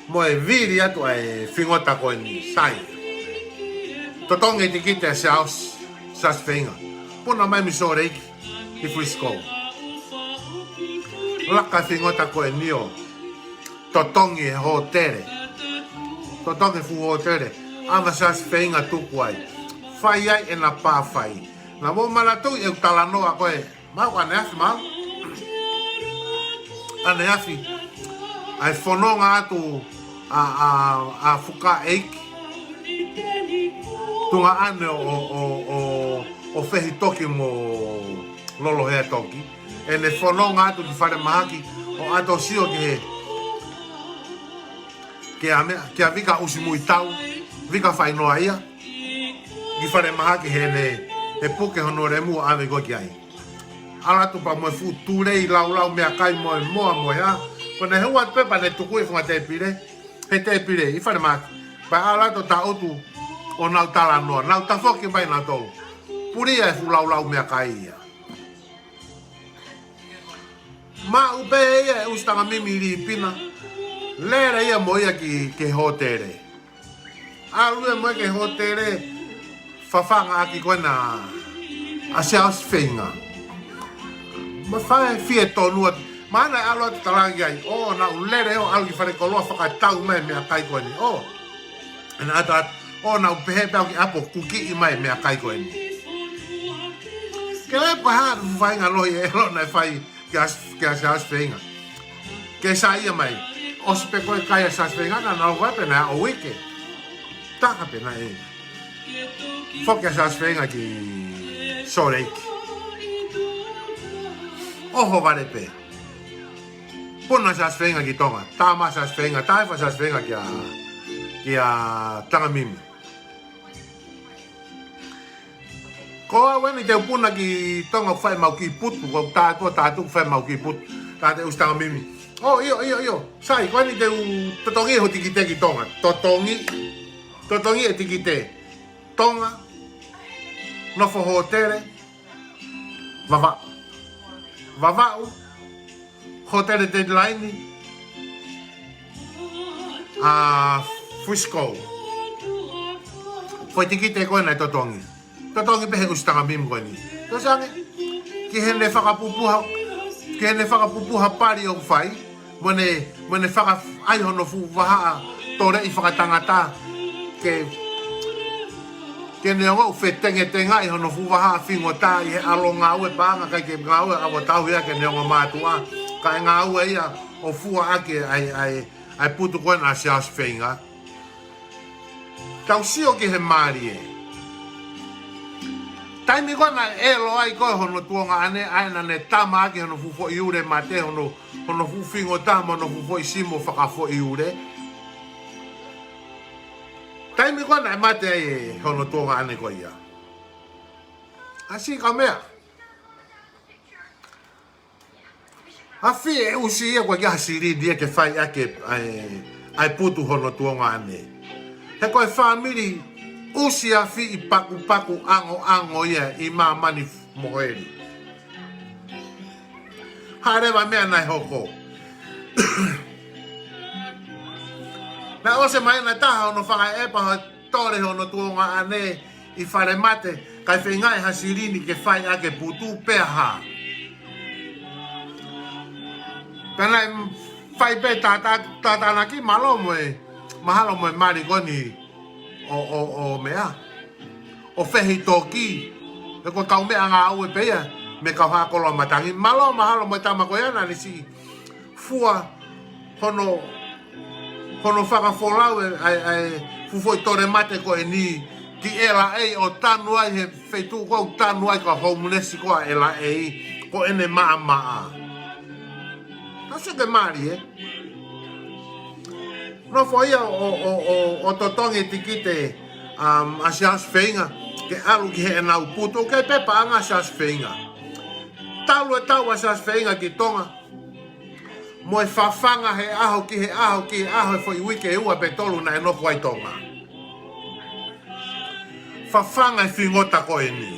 Mo e vili atu ʻa e fingota ko eni, sai. Totongi e tikite ʻa Siaosi, Siaosi Feinga. Puna mai mei Salt Lake ki Frisco. Laka e fingota ko eni ʻo totongi e hōtele. Totongi e fuʻu hōtele. ʻAva Siaosi Feinga tuku ai. Fai ai ʻena pā fai. Naʻa mou manatuʻi ʻeku talanoa ko ē. Maʻu ʻaneafi, maʻu. ʻAneafi. ʻA e fononga atu ʻa, ʻa, ʻa Fukaʻeiki. Tuongaʻane ʻo, ʻo, ʻo, ʻo, ʻo Fehitoki mo Loloheatoki. ʻEne fononga atu ki falemahaki ʻo ʻato sio ki he, kia meʻa, kia Vika ʻUsimuitau, Vika Fainoa ia. Ki falemahaki heʻene, he puke hono lemu ʻo ʻave ko ē ki ai. ʻAlu atu pea mo e fuʻu tulei laulau meʻakai mo e moa mo e hā. Ko ʻene hua atu pē pea ne tuku ʻi he funga tēpile. He tēpile, ʻi falemahaki. Pea ʻalu atu ʻo taʻutu. ʻo nau talanoa, nau tafoki mai nautolu. Puli ia e fuʻu laulau meʻakai ia. Maʻu pē ia e ʻusi tangamimi Lipina. Lele ia mo ia ki, ki he hōtele. ʻAlu ia mo ia ki he hōtele, fafanga ʻaki ko ena ʻa Siaosi Feinga. Mafai fie tonu atu. Mahalo naʻe ʻalu atu talaange ai, ʻo, naʻa ku lele ʻo ʻalu ki falekoloa fakatau mai meʻakai ko eni. ʻO, naʻa ku ʻatu atu, ʻo, naʻa ku pehē pē au ki ʻapi ʻo kukiʻi mai meʻakai ko eni. Ke lele pē ha fuʻu faʻahinga lohi ʻe ʻilo naʻe fai kia, kia Siaosi Feinga. Ke saiʻia mai. ʻOsi pē ko e kai ʻa Siaosi Feinga, naʻa nau ō pē naʻe ʻo uike. Taha pē naʻe foki ʻa Siaosi Feinga ki Salt Lake. ʻOhovale pē. Puna Siaosi Feinga ki Tonga. Tama Siaosi Feinga, taʻefa Siaosi Feinga kia, kia Tangamimi. Ko au eni te u puna ki Tonga ʻo fai ʻemau kiʻi putu, ko tā ko tā tuku fai ʻemau kiʻi putu. Tā te ʻusi tangamimi. ʻO, ʻio, ʻio, ʻio. Sai, ko eni te u totongi ho tikite ki Tonga. Totongi, totongi e tikite. Tonga, nofo hōtele, Vavaʻu. Vavaʻu, hōtele Deadline, ʻa Frisco. Ko e tikite ko ena ʻe totongi. Totongi pē he ʻusi tangamimi ko eni. Totongi, ki heʻene fakapupuha, ki heʻene fakapupuha pali ʻoku fai, mo ʻene, mo ʻene fakaʻai hono fuʻu vahaʻa toleʻi fakatangata, ke, ke neongo ʻoku fetengetengaʻi hono fuʻu vahaʻa fingota ʻi he ʻalu ngāue paʻanga, ʻikai ke ngāue ʻa ʻavo tauhi ia ke neongo mātuʻa, kae ngāue ia ʻo fua ʻaki ʻa e, ʻa e, ʻa e putu ko ena ʻa Siaosi Feinga. Tau sio ki he mālie. Taimi ko ena ʻe ʻilo ai ko e hono tuongaʻane, ʻa ena ne tama ʻaki hono fuʻu foʻi ule mate, hono, hono fuʻu fingota mo hono fuʻu foʻi simu fakafoʻi ule. Taimi ko ena ʻe mate ai e hono tuongaʻane ko ia. ʻAsi ka meʻa. ʻAfie ʻusi ia ko e kia ha silini ia ke fai ʻaki ʻa e, ʻa e putu hono tuongaʻane. He ko e fāmili ʻusi afi ʻi pakupaku ʻangoʻango ia ʻi māmani mohe ni. Hā leva meʻa naʻe hoko. Naʻe ʻosi mai naʻe taha hono fakaʻepa ho tole hono tuongaʻane ʻi fale mate, kae feinga ʻe ha silini ke fai ʻaki e putu pea hā. Pea naʻe fai pē tātā, tātānaki mālō mo e, mahalo mo e mali ko eni ʻo, ʻo, ʻo meʻa. ʻO fehi toki. He ko e kau meʻangāue pē ia, mei he kau hā koloa matangi. Mālō mahalo mo e tama ko ia naʻa ne siʻi fua hono, hono fakafolau e, ʻa e, ʻa e fuʻu foʻi tole mate ko eni ki L A ʻo tanu ai he feituʻu ko ē ʻoku tanu ai kau homeless ko ē ʻa L A, ko ʻene maʻamaʻa. Tau sio ki he mālie. Nofo ia ʻo, ʻo, ʻo, ʻo totongi e tikite, um, ʻa Siaosi Feinga, ke ʻalu ki heʻenau putu, ʻoku ʻi ai pē paʻanga ʻa Siaosi Feinga. Talu e tau ʻa Siaosi Feinga ki Tonga. Mo e fafanga he ʻaho ki he ʻaho ki he ʻaho he foʻi uike ʻe ua pe tolu naʻe nofo ai Tonga. Fafanga e fingota ko eni.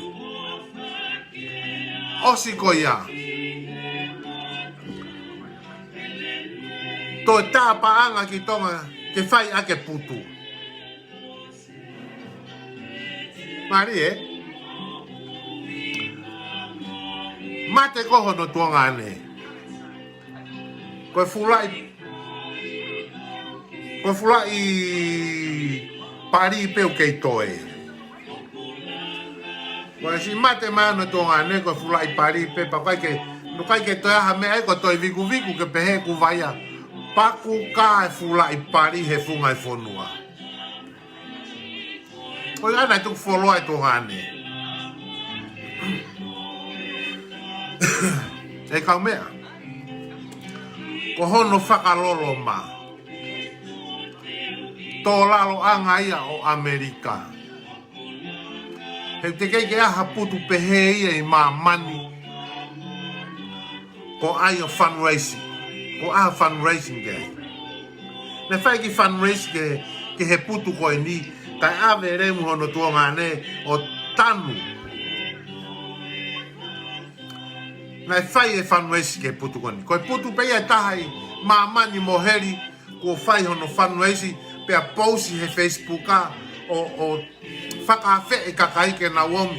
ʻOsi ko ia. Toe tā paʻanga ki Tonga ke fai ʻaki e putu. Mālie. Mate ko hono tuongaʻane. Ko e fulaʻi, ko e fulaʻi pali pē ʻoku kei toe. Ko e siʻi mate mai hono tuongaʻane ko e fulaʻi pali pē pea ʻikai ke, ʻikai ke toe ʻi ai ha meʻa ia ko e toe vikuviku ke pehē kuo vaia. Paku ka e fulaʻi pali he funga e fonua. Ko ia naʻe tuku fuoloa e tuongaʻane. ʻE kau meʻa. Ko hono fakaloloma. Tō laloʻanga ia ʻo ʻAmelika. He teʻeki ke ʻi ai ha putu pehē ia ʻi māmani. Ko e ʻai ʻo fundraising. Ko e ʻai fundraising ke ʻai. Ne fai ki fundraising ke, ki he putu ko eni. Kae ʻave e lemu hono tuongaʻane ʻo tanu. Naʻe fai e fundraise ki he putu ko eni. Ko e putu pē ia ʻe taha ʻi māmani mo heli kuo fai hono fundraise pea pousi he Facebook ʻo, ʻo fakaafeʻi e kakai ke nau ō ʻo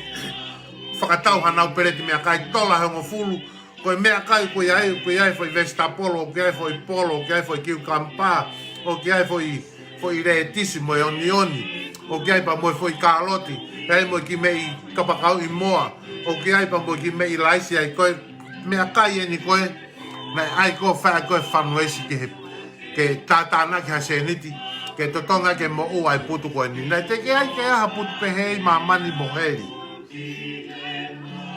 fakatau hanau peleti meʻakai, tola ʻe hongofulu. Ko e meʻakai ko ia ai, ko ia ai foʻi vesitapolo, ko ia ai foʻi polo, ko ia ai foʻi kiukampa, ʻo ko ia ai foʻi, foʻi letisi mo e onioni, ʻo ko ia ai pea mo e foʻi kāloti, ʻe ai mo e kiʻi meʻi kapakau ʻi moa, ʻo ko ia ai pea mo e kiʻi meʻi laisi ai. Ko e meʻakai eni ko ē naʻe ʻai ko ē ʻo fai ko ē fundraise ki he, ke tātānaki ha sēniti ke totongi ke moʻua e putu ko eni. Naʻe teʻeki ai ke ʻi ai ha putu pehē ʻi māmani mo heli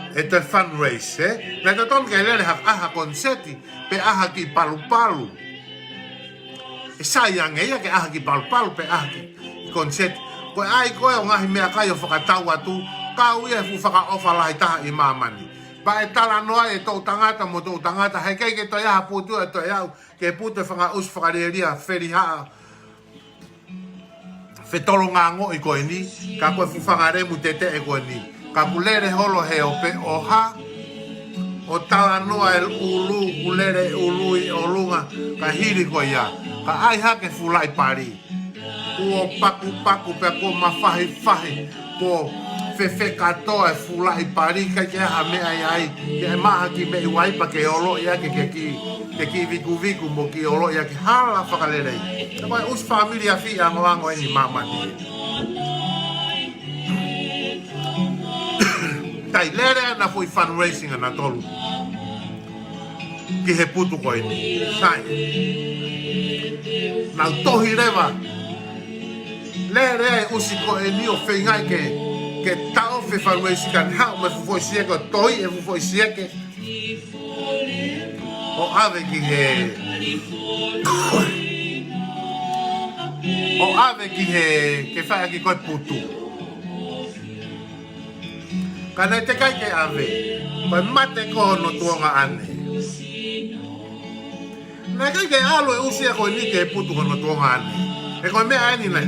ʻe toe fundraise, ē? Naʻe totonu ke lele ha, ʻai ha koniseti pe ʻai ha kiʻi palupalu. ʻE sai ange ia ke ʻai ha kiʻi palupalu pe ʻai ha kiʻi koniseti. Ko e ʻai ko ē ʻo e ngaahi meʻakai ʻo fakatau atu, kau ia he fuʻu fakaʻofa lahi taha ʻi māmani. Pea ʻe talanoa e toʻutangata mo toʻutangata, heʻikai ke toe ʻi ai ha putu ʻe toe aʻu ki he putu ʻa e fanga ʻusi fakalielia felihaʻa fetolongangoʻi ko eni, ka ko e fuʻu fanga lemu teteʻe ko eni. Ka kuo lele holo he ope ʻo hā, ʻo talanoa e ʻulu, kuo lele e ʻulu ʻi ʻolunga, ka hili ko ia, ka ʻai hake e fuʻu laʻi pali. Kuo pakupaku pea kuo mafahifahi, kuo fefekatoa e fuʻu laʻi pali, ʻikai ke ʻi ai ha meʻa ʻi ai, ke ʻai mai ha kiʻi meʻi uaipa ke oloʻi ʻaki ke kiʻi, ke kiʻi vikuviku mo kiʻi oloʻi ʻaki, hala fakalelei. Ka ko e ʻusi fāmili afi angoango eni ʻi māmani. Kae lele ʻa e foʻi fundraising ʻa nautolu ki he putu ko eni. Sai. Nau tohi leva. Lele e ʻusi ko eni ʻo feinga ke, ke taʻofi e fundraising, ka ne haʻu mo e fuʻu foʻi sieke ʻo tohi e fuʻu foʻi sieke ʻo ʻave ki he, ʻo ʻave ki he, ke fai ʻaki ko ē putu. Ka naʻe teʻeki ai ke ʻave, ko e mate ko ē hono tuongaʻane. Naʻe ʻikai ke ʻalu e ʻusi ia ko eni ki he putu hono tuongaʻane. He ko e meʻa eni naʻe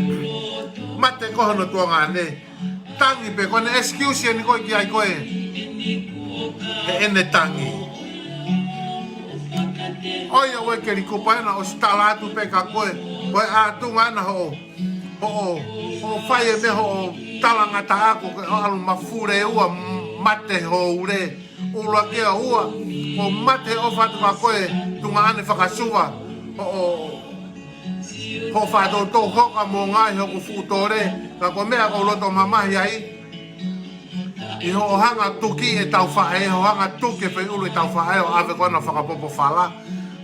mate ko ē hono tuongaʻane. Tangi pē ko ʻene excuse eni ko ē ki ai ko ē heʻene tangi. ʻOi, ʻa ue ke likupa ena ʻosi tala atu pē ka ko e, ko e ʻatunga ena hoʻo, hoʻo, hoʻo fai e meʻa hoʻo talangataʻa ko ē ʻo ʻalu mafule ua mate houle. ʻUluaki ʻa ua, ko e mate ʻofa atu ka ko e tuongaʻane fakasuva. Hoʻo, hoʻo faʻa toutou hoka mo ngaahi hoku fuʻu tole, ka ko e meʻa ʻoku ou loto mamahi ai. ʻI hoʻo hanga tuki e taufaʻē, hoʻo hanga tuki e feiʻulu e taufaʻē ʻo ʻave ko ena ʻo fakapopofala.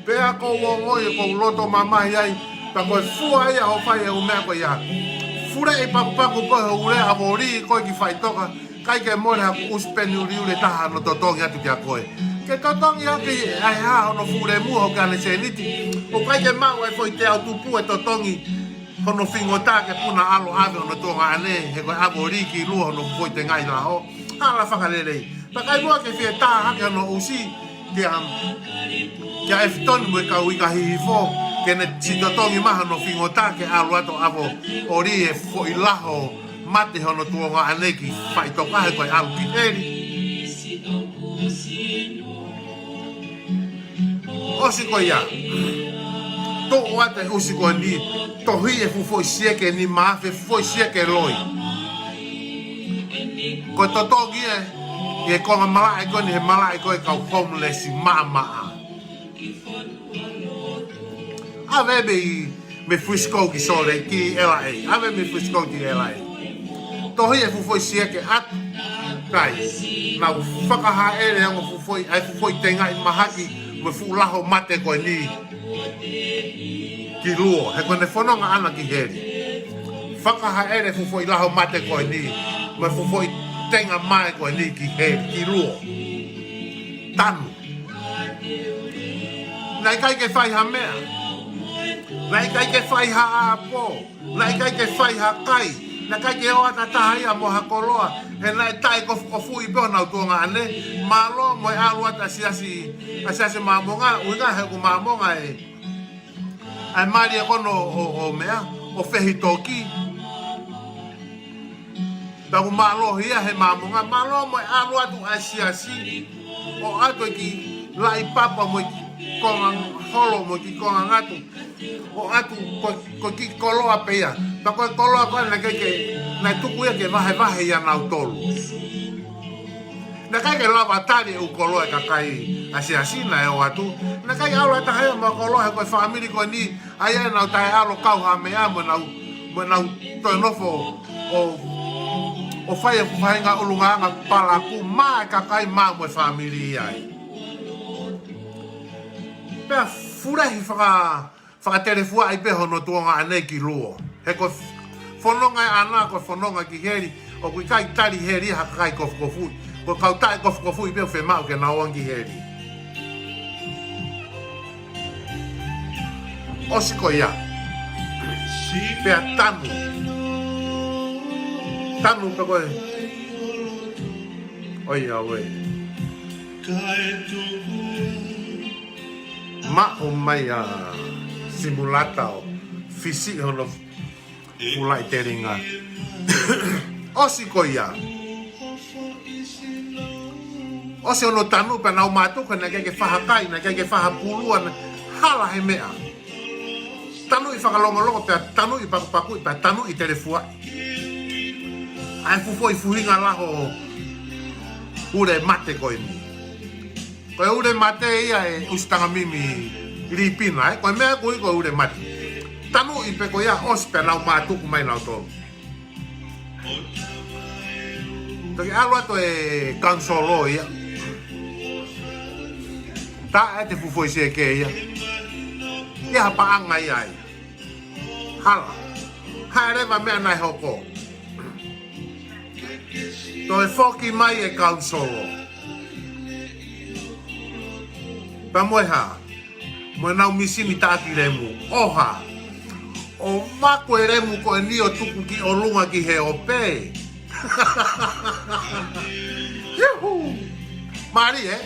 Pea ʻoku ou ongoʻi ʻoku ou loto mamahi ai, ka ko e fua ia hoʻo fai e ʻū meʻa ko ia. Fuleʻi pakupaku ko ē hoʻo ule ʻa voli ko ē ki faʻitoka, ʻikai ke mole haku ʻusi peni uliuli ʻe taha hono totongi atu kia koe. Ke totongi ʻaki ʻa e hā hono fuʻu lemu hoʻo kiʻi ʻaneseniti. ʻOku ʻikai ke maʻu e foʻi teau tupu e totongi hono fingota ke puna ʻalu ʻave hono tuongaʻane, he ko e ʻa voli ki luo hono foʻi tengaʻi laho. Hala fakalelei. Pea ʻikai muʻa ke fie tā hake hono ʻusi kia, kia ʻEfitoni mo e kau ika hihifo, ke ne siʻi totongi mai hono fingota ke ʻalu atu ʻo ʻave ʻo li e foʻi laho mate hono tuongaʻane ki faʻitoka he ko e ʻalu ki heli. ʻOsi ko ia. Toʻo atu e ʻusi ko eni, tohi e fuʻu foʻi sieke ni, maʻa e fuʻu foʻi sieke loi. Ko e totongi ē, ʻi he konga malaʻe ko eni, he malaʻe ko ē kau homeless maʻamaʻa. ʻAve mei, mei Frisco ki Salt Lake, ki L A. ʻAve mei Frisco ki L A. Tohi e fuʻu foʻi sieke atu. Kai, nau fakahaʻele ʻa e ongo fuʻu foʻi, ʻa e fuʻu foʻi tengaʻi mahaki, mo e fuʻu laho mate ko eni ki luo, he ko ʻene fononga ʻana ki heli. Fakahaʻele fuʻu foʻi laho mate ko eni, mo e fuʻu foʻi tenga mae ko eni ki heli, ki luo. Tanu. Naʻe ʻikai ke fai ha meʻa. Naʻe ʻikai ke fai ha ʻapo. Naʻe ʻikai ke fai ha kai. Naʻe ʻikai ke ʻoatu ha taha ia mo ha koloa. He naʻe taʻekofukofuʻi pē honau tuongaʻane. Mālō mo e ʻalu atu ʻa e siasi, ʻa e siasi Māmonga, ʻuhinga he ʻoku Māmonga e, ʻa e mali ʻa kono ʻo, ʻo meʻa, ʻo fehitoki. Pea ʻoku mālohi ia he Māmonga, mālō mo e ʻalu atu ʻa e siasi, ʻo ʻatu e kiʻi laʻi papa mo e kiʻi konga holo mo e kiʻi konga ngatu, ʻo ʻatu ko, ko e kiʻi koloa pē ia. Pea ko e koloa ko ē naʻe ʻikai ke, naʻe tuku ia ke vahevahe ʻia nautolu. Naʻe ʻikai ke lava tali e ʻū koloa e kakai ʻa e siasi naʻe ō atu. Naʻe ʻikai ʻalu ha taha ia mo e koloa he ko e fāmili ko eni, ʻa ia ʻenau taʻeʻalu kau ha meʻa mo ʻenau, mo ʻenau toe nofo ʻo, ʻo fai e fuʻu faʻahinga ʻulungaanga palakū maʻa e kakai maʻa mo e fāmili ai. Pea fulehi faka, fakatelefuaʻi pē hono tuongaʻane ki Luo. He ko e fononga ʻaʻana ko e fononga ki heli, ʻoku ʻikai tali heli ha kakai kofukofuʻi. Ko e kau taʻekofukofui pē ʻoku fiemaʻu ke nau ō ange ki heli. ʻOsi ko ia. Pea tanu. Tanu pē ko ē. ʻOiauē. Maʻu mai ʻa Simulata ʻo fisi hono fulaʻi telinga. ʻOsi ko ia. ʻOsi hono tanu pea nau mātuku, naʻe ʻikai ke fahakai, naʻe ʻikai ke fahapulua, naʻe hala he meʻa. Tanuʻi fakalongolongo pea tanuʻi pakupakuʻi pea tanuʻi telefuaʻi ʻa e fuʻu foʻi fuhinga laho ʻule mate ko eni. Ko e ʻule mate ia ʻe ʻUsitangimimi Lipina, ē? Ko e meʻa ko ē ko e ʻule mate. Tanuʻi pē ko ia ʻosi pea nau mātuku mai nautolu. Toki ʻalu atu e kanisolo ia. Taʻe te fuʻu foʻi seke ia. ʻIa ha paʻanga ia ai. Hala. Hā leva meʻa naʻe hoko. Toe foki mai e kanisolo. Pea mo e hā? Mo ʻenau misini taʻaki lemu. ʻOha. ʻO vaku e lemu ko eni ʻo tuku ki ʻolunga ki he ope. Iuhu! Mālie, ē?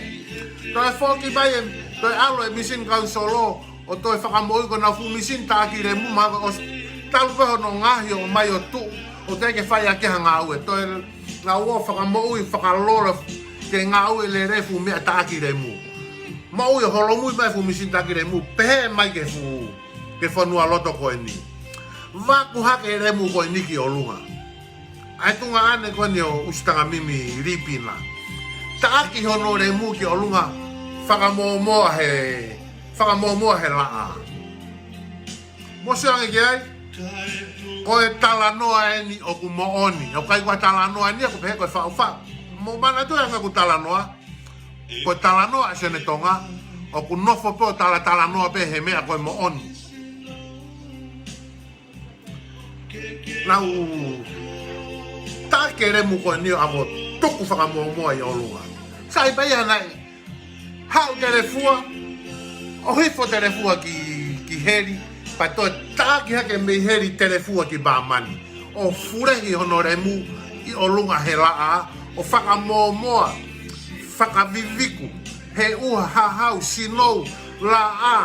Toe foki mai e, toe ʻalu e misini kanisolo, ʻo toe fakamoʻui ko ʻenau fuʻu misini taʻaki lemu, mahalo ʻosi talu pē hono ngaohi ʻo ʻomai ʻo tuʻu, ʻo teʻeki ke fai ʻaki ha ngāue. Toe ngāue ʻo fakamoʻui, fakalolo, ke ngāue lelei e fuʻu meʻa taʻaki lemu. Moʻui ʻo holomui mai e fuʻu misini taʻaki lemu, pehē mai ki he fuʻu, ki he fonualoto ko eni. Vaku hake e lemu ko eni ki ʻolunga. ʻA e tuongaʻane ko eni ʻo ʻUsitangimimi Lipina. Taʻaki hono lemu ki ʻolunga, fakamōmoa he, fakamōmoa he laʻā. Mou sio ange ki ai, ko e talanoa eni ʻoku moʻoni. ʻOku ʻikai ko ha talanoa eni ia ʻoku pehē ko e faʻufaʻu. Mou manatuʻi ange ʻoku talanoa. Ko e talanoa ʻa Sione Tonga, ʻoku nofo pē ʻo talatalanoa pē he meʻa ko e moʻoni. Nau taʻaki e lemu ko eni ʻo ʻave ʻo tuku fakamōmoa ʻi ʻolunga. Sai pē ia naʻe haʻu telefua, ʻo hifo telefua ki, ki heli, pea toe taʻaki hake mei heli telefua ki māmani. ʻO fulehi hono lemu ʻi ʻolunga he laʻā, ʻo fakamōmoa, fakaviviku, he ʻuha, hahau, sinou, laʻā,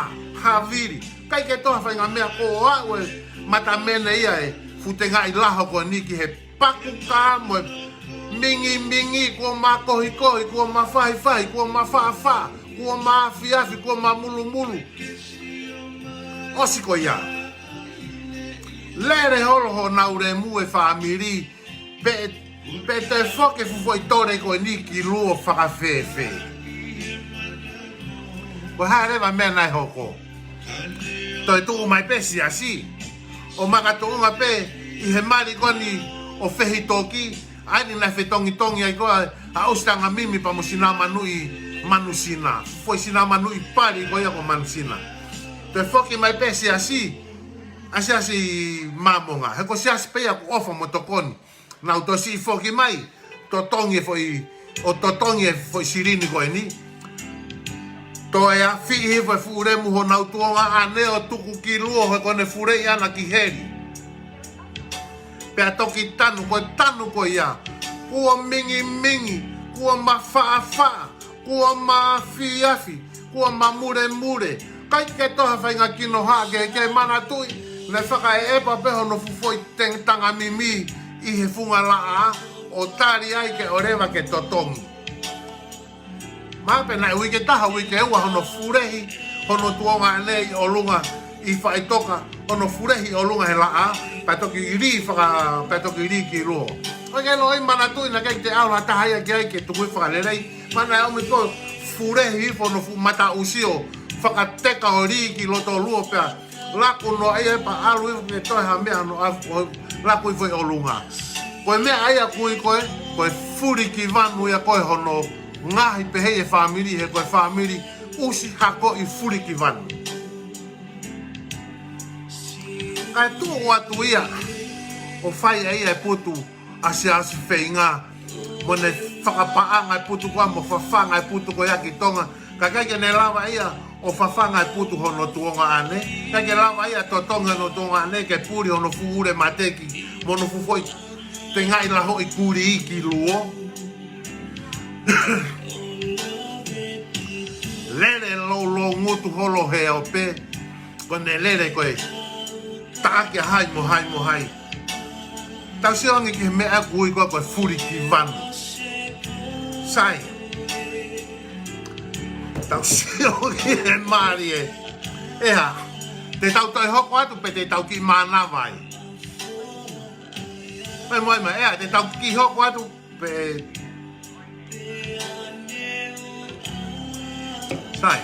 havili. ʻIkai ke toe ha faʻahinga meʻa, ko e aʻu e matamene ia e fuʻu tengaʻi laho ko eni ki he pakuka mo e mingimingi, kuo makohikohi, kuo mafahifahi, kuo mafaʻafaʻa, kuo maafiafi, kuo mamulumulu. ʻOsi ko ia. Lele holo honau lemu e fāmili, pe, pe toe foki e fuʻu foʻi tole ko eni ki Luo fakafēfē. Ko e hā leva meʻa naʻe hoko. Toe tuʻu mai pē siasi. ʻO makatuʻunga pē ʻi he mali ko eni ʻo Fehitoki, ʻa eni naʻe fetongitongi ai ko ē ʻa ʻUsitangimimi pea mo Sinamanuʻi Manusina. Foʻi Sinamanuʻi pali ko ia ko Manusina. Toe foki mai pē siasi, ʻa e siasi Māmonga. He ko e siasi pē ia ʻoku ʻofa mo tokoni. Nau toe siʻi foki mai, totongi e foʻi, ʻo totongi e foʻi silini ko eni. Toe afiʻi hifo e fuʻu lemu honau tuongaʻane ʻo tuku ki Luo he ko ʻene fuleʻi ʻana ki heli. Pea toki tanu, ko e tanu ko ia. Kuo mingimingi, kuo mafaʻafaʻa, kuo maafiafi, kuo mamulemule. ʻIkai ke toe ha faʻahinga kinohaʻa ke, ke manatuʻi, naʻe fakaʻeʻepa pē hono fuʻu foʻi teng-, tangamimi ʻi he funga laʻā ʻo tali ai ke ʻoleva ke totongi. Mahalo pē naʻe uike taha, uike ua hono fulehi hono tuongaʻane ʻi ʻolunga ʻi Faʻitoka, hono fulehi ʻi ʻolunga he laʻā, pea toki lī faka-, pea toki lī ki luo. ʻOku ʻikai ke loi manatuʻi naʻe ʻikai te ʻalu ha taha ia ki ai ke tuku fakalelei, mana e ʻomi ko e fulehi hifo hono fuʻu mataʻusi ʻo fakateka ʻo lī ki loto luo pea laku noa ia pea ʻalu hifo ke toe ha meʻa no a-, ʻo laku hifo ʻi ʻolunga. Ko e meʻa ia ʻoku ui ko e, ko e fulikivanu ia ko e hono ngaohi pehē ʻe he fāmili, he ko e fāmili ʻusi hako ʻi fulikivanu. Kae tuʻu atu ia ʻo fai ʻe ia e putu ʻa Siaosi Feinga, mo ne fakapaʻanga e putu ko ia mo fafanga e putu ko ia ki Tonga. Ka ʻikai ke ne lava ia ʻo fafanga e putu hono tuongaʻane. ʻIkai ke lava ia totongi hono tuongaʻane ke puli hono fuʻu ule mateki mo hono fuʻu foʻi tengaʻi lahoʻi kulī ki luo. Lele louloungutu holo he ope. Ko ʻene lele ko e taʻaki ʻa hai mo hai mo hai. Tau sio ange ki he meʻa ʻoku ui ko e, ko e fulikivanu. Sai. Tau sio ki he mālie. ʻEa, te tau toe hoko atu pe te tau kiʻi mānava ai? Mai, mai, mai, ʻea, te tau kiʻi hoko atu pe? Sai.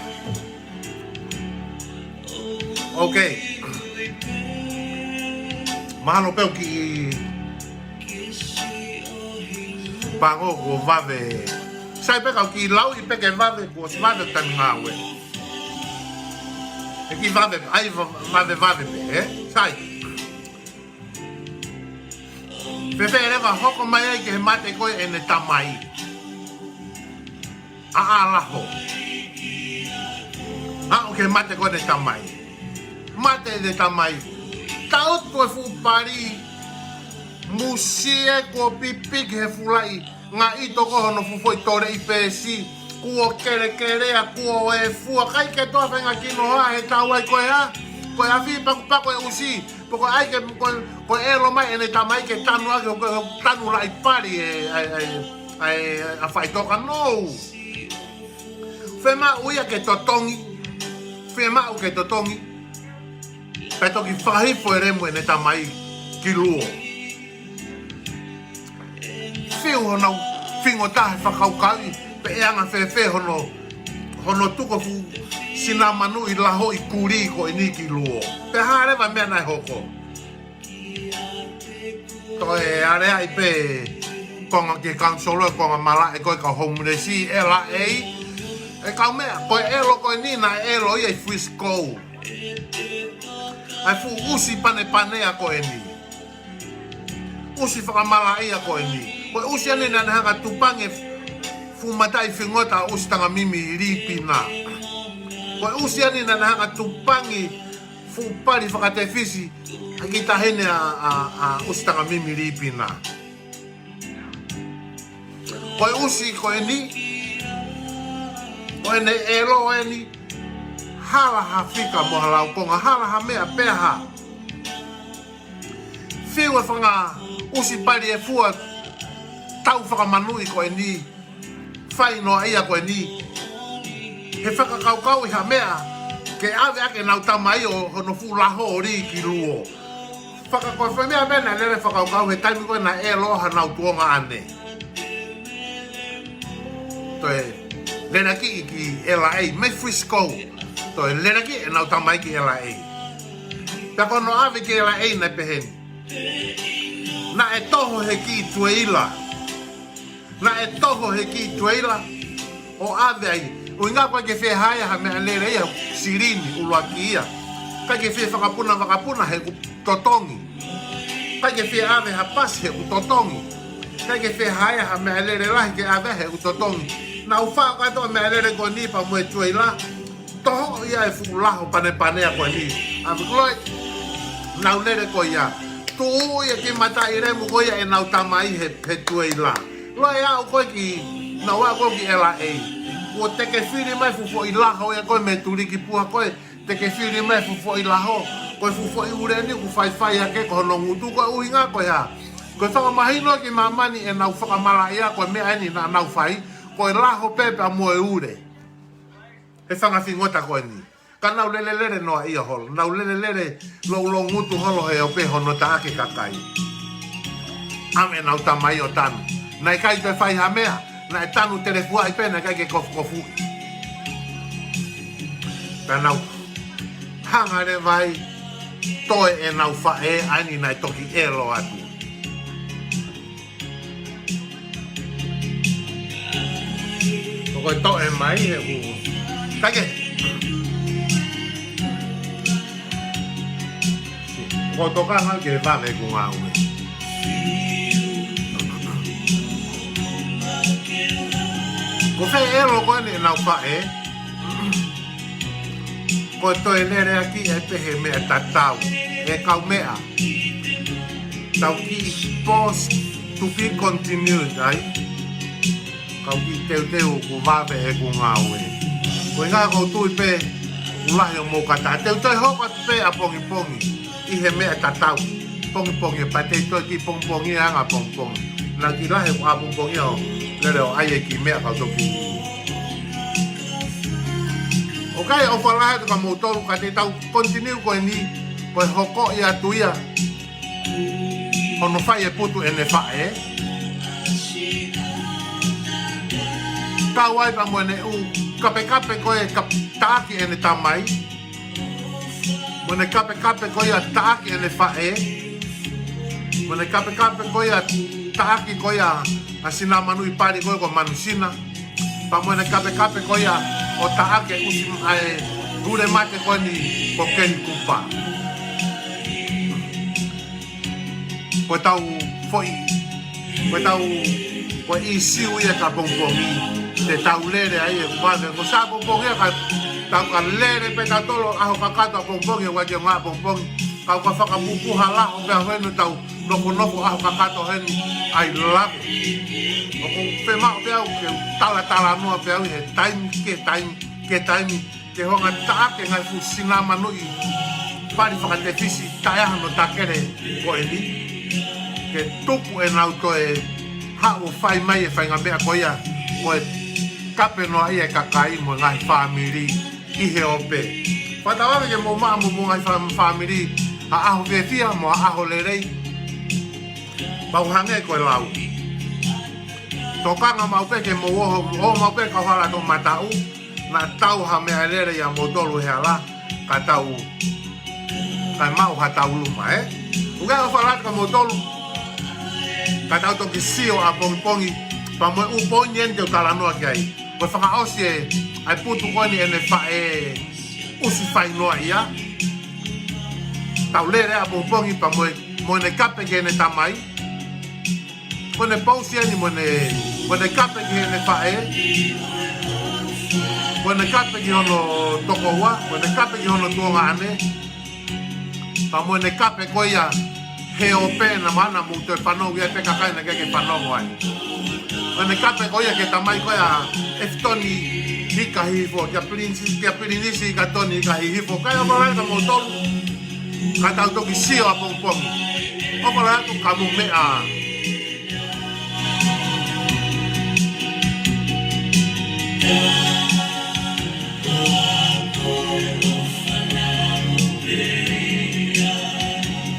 Ok. Mahalo pē ʻoku kiʻi pango kuo vave. Sai pē kau kiʻi lauʻi pē ke vave kuo ʻosi vave taimi ngāue. ʻE kiʻi vave, ʻai va-, vave vave pē, ē? Sai. Fēfē leva hoko mai ai ki he mate ko ē ʻene tamai? ʻAʻa laho. Aʻu ki he mate ko ē ʻene tamai. Mate ʻene tamai. Tau toe fuʻu pali. Musie kuo pipiki he fulaʻi. Ngaʻi toko hono fuʻu foʻi toleʻi pēsi. Kuo kelekelea, kuo ē fua. ʻIkai ke toe feinga kinoha he tau ai ko e hā? Ko e afi pakupaku e ʻusi. Pe ko e ʻai ke, ko, ko e ʻelo mai ʻene tamai ke tanu ake, ko e tanu laʻi pali ē, ʻa e, ʻa e, ʻa e, ʻa Faʻitoka, no. Fiemaʻu ia ke totongi, fiemaʻu ke totongi. Pea toki fakahifo e lemu ʻene tamai ki luo. Fiu honau fingotaha he fakakaukauʻi, pe ʻe anga fēfē hono, hono tuku fuʻu sina manuʻi lahoʻi kulī ko eni ki luo. Pea hā leva meʻa naʻe hoko? Toe aleaʻi pē konga ki he council, konga malaʻe ko e kau homeless, ʻe laʻei. ʻE kau meʻa, ko e ʻelo ko eni naʻe ʻelo ia ʻi Frisco. ʻA e fuʻu ʻusi panepanea ko eni. ʻUsi fakamalaʻia ko eni. Ko e ʻusi eni naʻa ne hanga tupangi e fuʻu mataʻi fingota ʻa ʻUsi Tangamimi Lipina. Ko e ʻusi eni naʻa ne hanga tupangi fuʻu pali fakatefisi ʻa e kiʻi taʻahine ʻa, ʻa, ʻa ʻUsi Tangamimi Lipina. Ko e ʻusi ko eni, ko ʻene ʻelo eni, hala ha fika mo ha laukonga, hala ha meʻa pē hā. Fiu e fanga ʻusi pali ʻe fua tau fakamanuʻi ko eni, fai noaʻia ko eni. He fakakaukauʻi ha meʻa, ke ʻave ʻaki ʻenau tamai ʻo hono fuʻu laho ʻo lī ki luo. Faka-, ko e fai meʻa pē naʻe lele fakakaukau he taimi ko ē naʻe ʻelo hanau tuongaʻane. Toe lele ki, ki L A, mei Frisco. Toe lele ki ʻenau tamai ki L A. Pea ko hono ʻave ki L A naʻe pehē ni. Naʻe toho he kiʻi tueila. Naʻe toho he kiʻi tueila ʻo ʻave ai. ʻUhinga ʻoku ʻikai ke fie hāia ha meʻalele ia, silini, ʻuluaki ia. ʻIkai ke fie fakapuna, fakapuna he ʻoku totongi. ʻIkai ke fie ʻave ha pasi he ʻoku totongi. ʻIkai ke fie hāia ha meʻalele lahi ke ʻave he ʻoku totongi. Nau faʻo kātoa meʻalele ko eni pea mo e tueila. Toho ia e fuʻu laho panepanea ko eni. ʻAve ko ē, nau lele ko ia. Tuʻu ia ki mataʻi lemu ko ia ʻenau tamai he, he tueila. Loi aʻu ko ē ki, nau aʻu ko ē ki L A. Kuo teke fili mai fuʻu foʻi laho ia ko ē mei Tulikipuha ko ē. Teke fili mai fuʻu foʻi laho. Ko e fuʻu foʻi ule ni ʻoku faifai ake ko hono ngutu ko e ʻuhinga ko e hā. Ko e fakamahino ki māmani ʻenau fakamalaʻia ko e meʻa eni naʻa nau fai, ko e laho pē pea mo e ule he fanga fingota ko eni. Ka nau lelelele noaʻia holo, nau lelelele louloungutu holo he ope hono taʻaki e kakai. ʻAve ʻenau tamai ʻo tanu. Naʻe ʻikai toe fai ha meʻa, naʻe tanu telefuaʻi pē, naʻe ʻikai ke kofukofuʻi. Pea nau hanga leva ʻo toe ʻenau faʻē ʻa eni naʻe toki ʻelo atu. Ko e toʻe mai he ku. Kae kehe. Ko e tokanga ke vave ku ngāue. Ko fē ʻelo ko eni ʻenau faʻē? Ko e toe lele ʻaki e pehē meʻa tatau. ʻE kau meʻa. Tau kiʻi pause to be continued, ʻai. Kau kiʻi teuteu ʻoku vave he ku ngāue. Ko e ngā kau tui pē, ʻoku lahi ʻo mou kata. Teuteu hoko atu pē ʻapongipongi. ʻI he meʻa tatau. Pongipongi, pea te u toe kiʻi pongipongi ʻa e anga pongipongi. Naʻa kiʻi lahi ʻo ʻapongipongi ʻo lele ʻo ʻai e kiʻi meʻa kau toki. ʻOku ʻi ai ʻofa lahi atu kia moutolu ka te tau continue ko eni, ko e hoko atu ia. Hono fai e putu ʻene faʻē. Kau ai pea mo ʻene ʻū kapekape ko e kap-, taʻaki ʻene tamai. Mo ʻene kapekape ko ia taʻaki ʻene faʻē. Mo ʻene kapekape ko ia taʻaki ko ia ʻa Sinamanuʻi Pali ko ē ko Manusina. Pea mo ʻene kapekape ko ia ʻo taʻaki e ʻusi ʻa e ule mate ko eni ko Kelly Cooper. Ko e tau foʻi, ko e tau, ko e ʻīsiu ia ʻapongipongi. Te tau lele ai e kuate, ko sa ʻapongipongi ia ka tau ka lele pē tautolu ʻaho kakato ʻapongipongi, ʻoku ʻikai ke ngā ʻapongipongi. Ka ʻoku fakapupuha laho pē ʻa heni tau nofonofo ʻaho kakato heni ʻai lave. ʻOku ou fiemaʻu pē au ke u talatalanoa pē au he taimi ki he taimi ki he taimi ke hanga taʻaki e ngaahi fuʻu Sinamanuʻi Pali fakatefisi taʻe ʻi ai hano takele ko eni. Ke tuku ʻenau toe haʻu ʻo fai mai e faʻahinga meʻa ko ia, ko e kape noaʻia e kakai mo e ngaahi fāmili ʻi he ope. Fakatauange ke mou maʻu mo hoʻomou ngaahi fā-, fāmili ha ʻaho fiefia mo ha ʻaho lelei. Pau hangē ko e lau. Tokanga maʻu pē ke mou ō, ō maʻu pē kau hala toʻomataʻu. Naʻa tau ha meʻa lele ia moutolu he hala, ka tau, kae maʻu ha tau luma, ē? ʻOku ʻi ai ʻofa lahi atu kia moutolu, ka tau toki sio ʻapongipongi, pea mo e ʻū poini eni te u talanoa ki ai. Ko e fakaʻosi e, ʻa e putu ko eni ʻene faʻē ʻusi fai noaʻia. Tau lele ʻapongipongi pea mo e, mo ʻene kape ki heʻene tamai. Ko ʻene pausi eni mo ʻene, mo ʻene kape ki heʻene faʻē. Ko ʻene kape ki hono tokoua, ko ʻene kape ki hono tuongaʻane. Pea mo ʻene kape ko ia he ope naʻa mou toe fanongo ai pē kakai naʻe ʻikai ke fanongo ai. Ko ʻene kape ko ia ki he tamai ko ia ʻEfitoni Hika Hihifo, kia Pilinisi, kia Pilinisi Hikatoni Hika Hihifo. Kae ʻofa lahi atu kia moutolu. Ka tau toki sio ʻapongipongi. ʻOfa lahi atu ka mou meʻa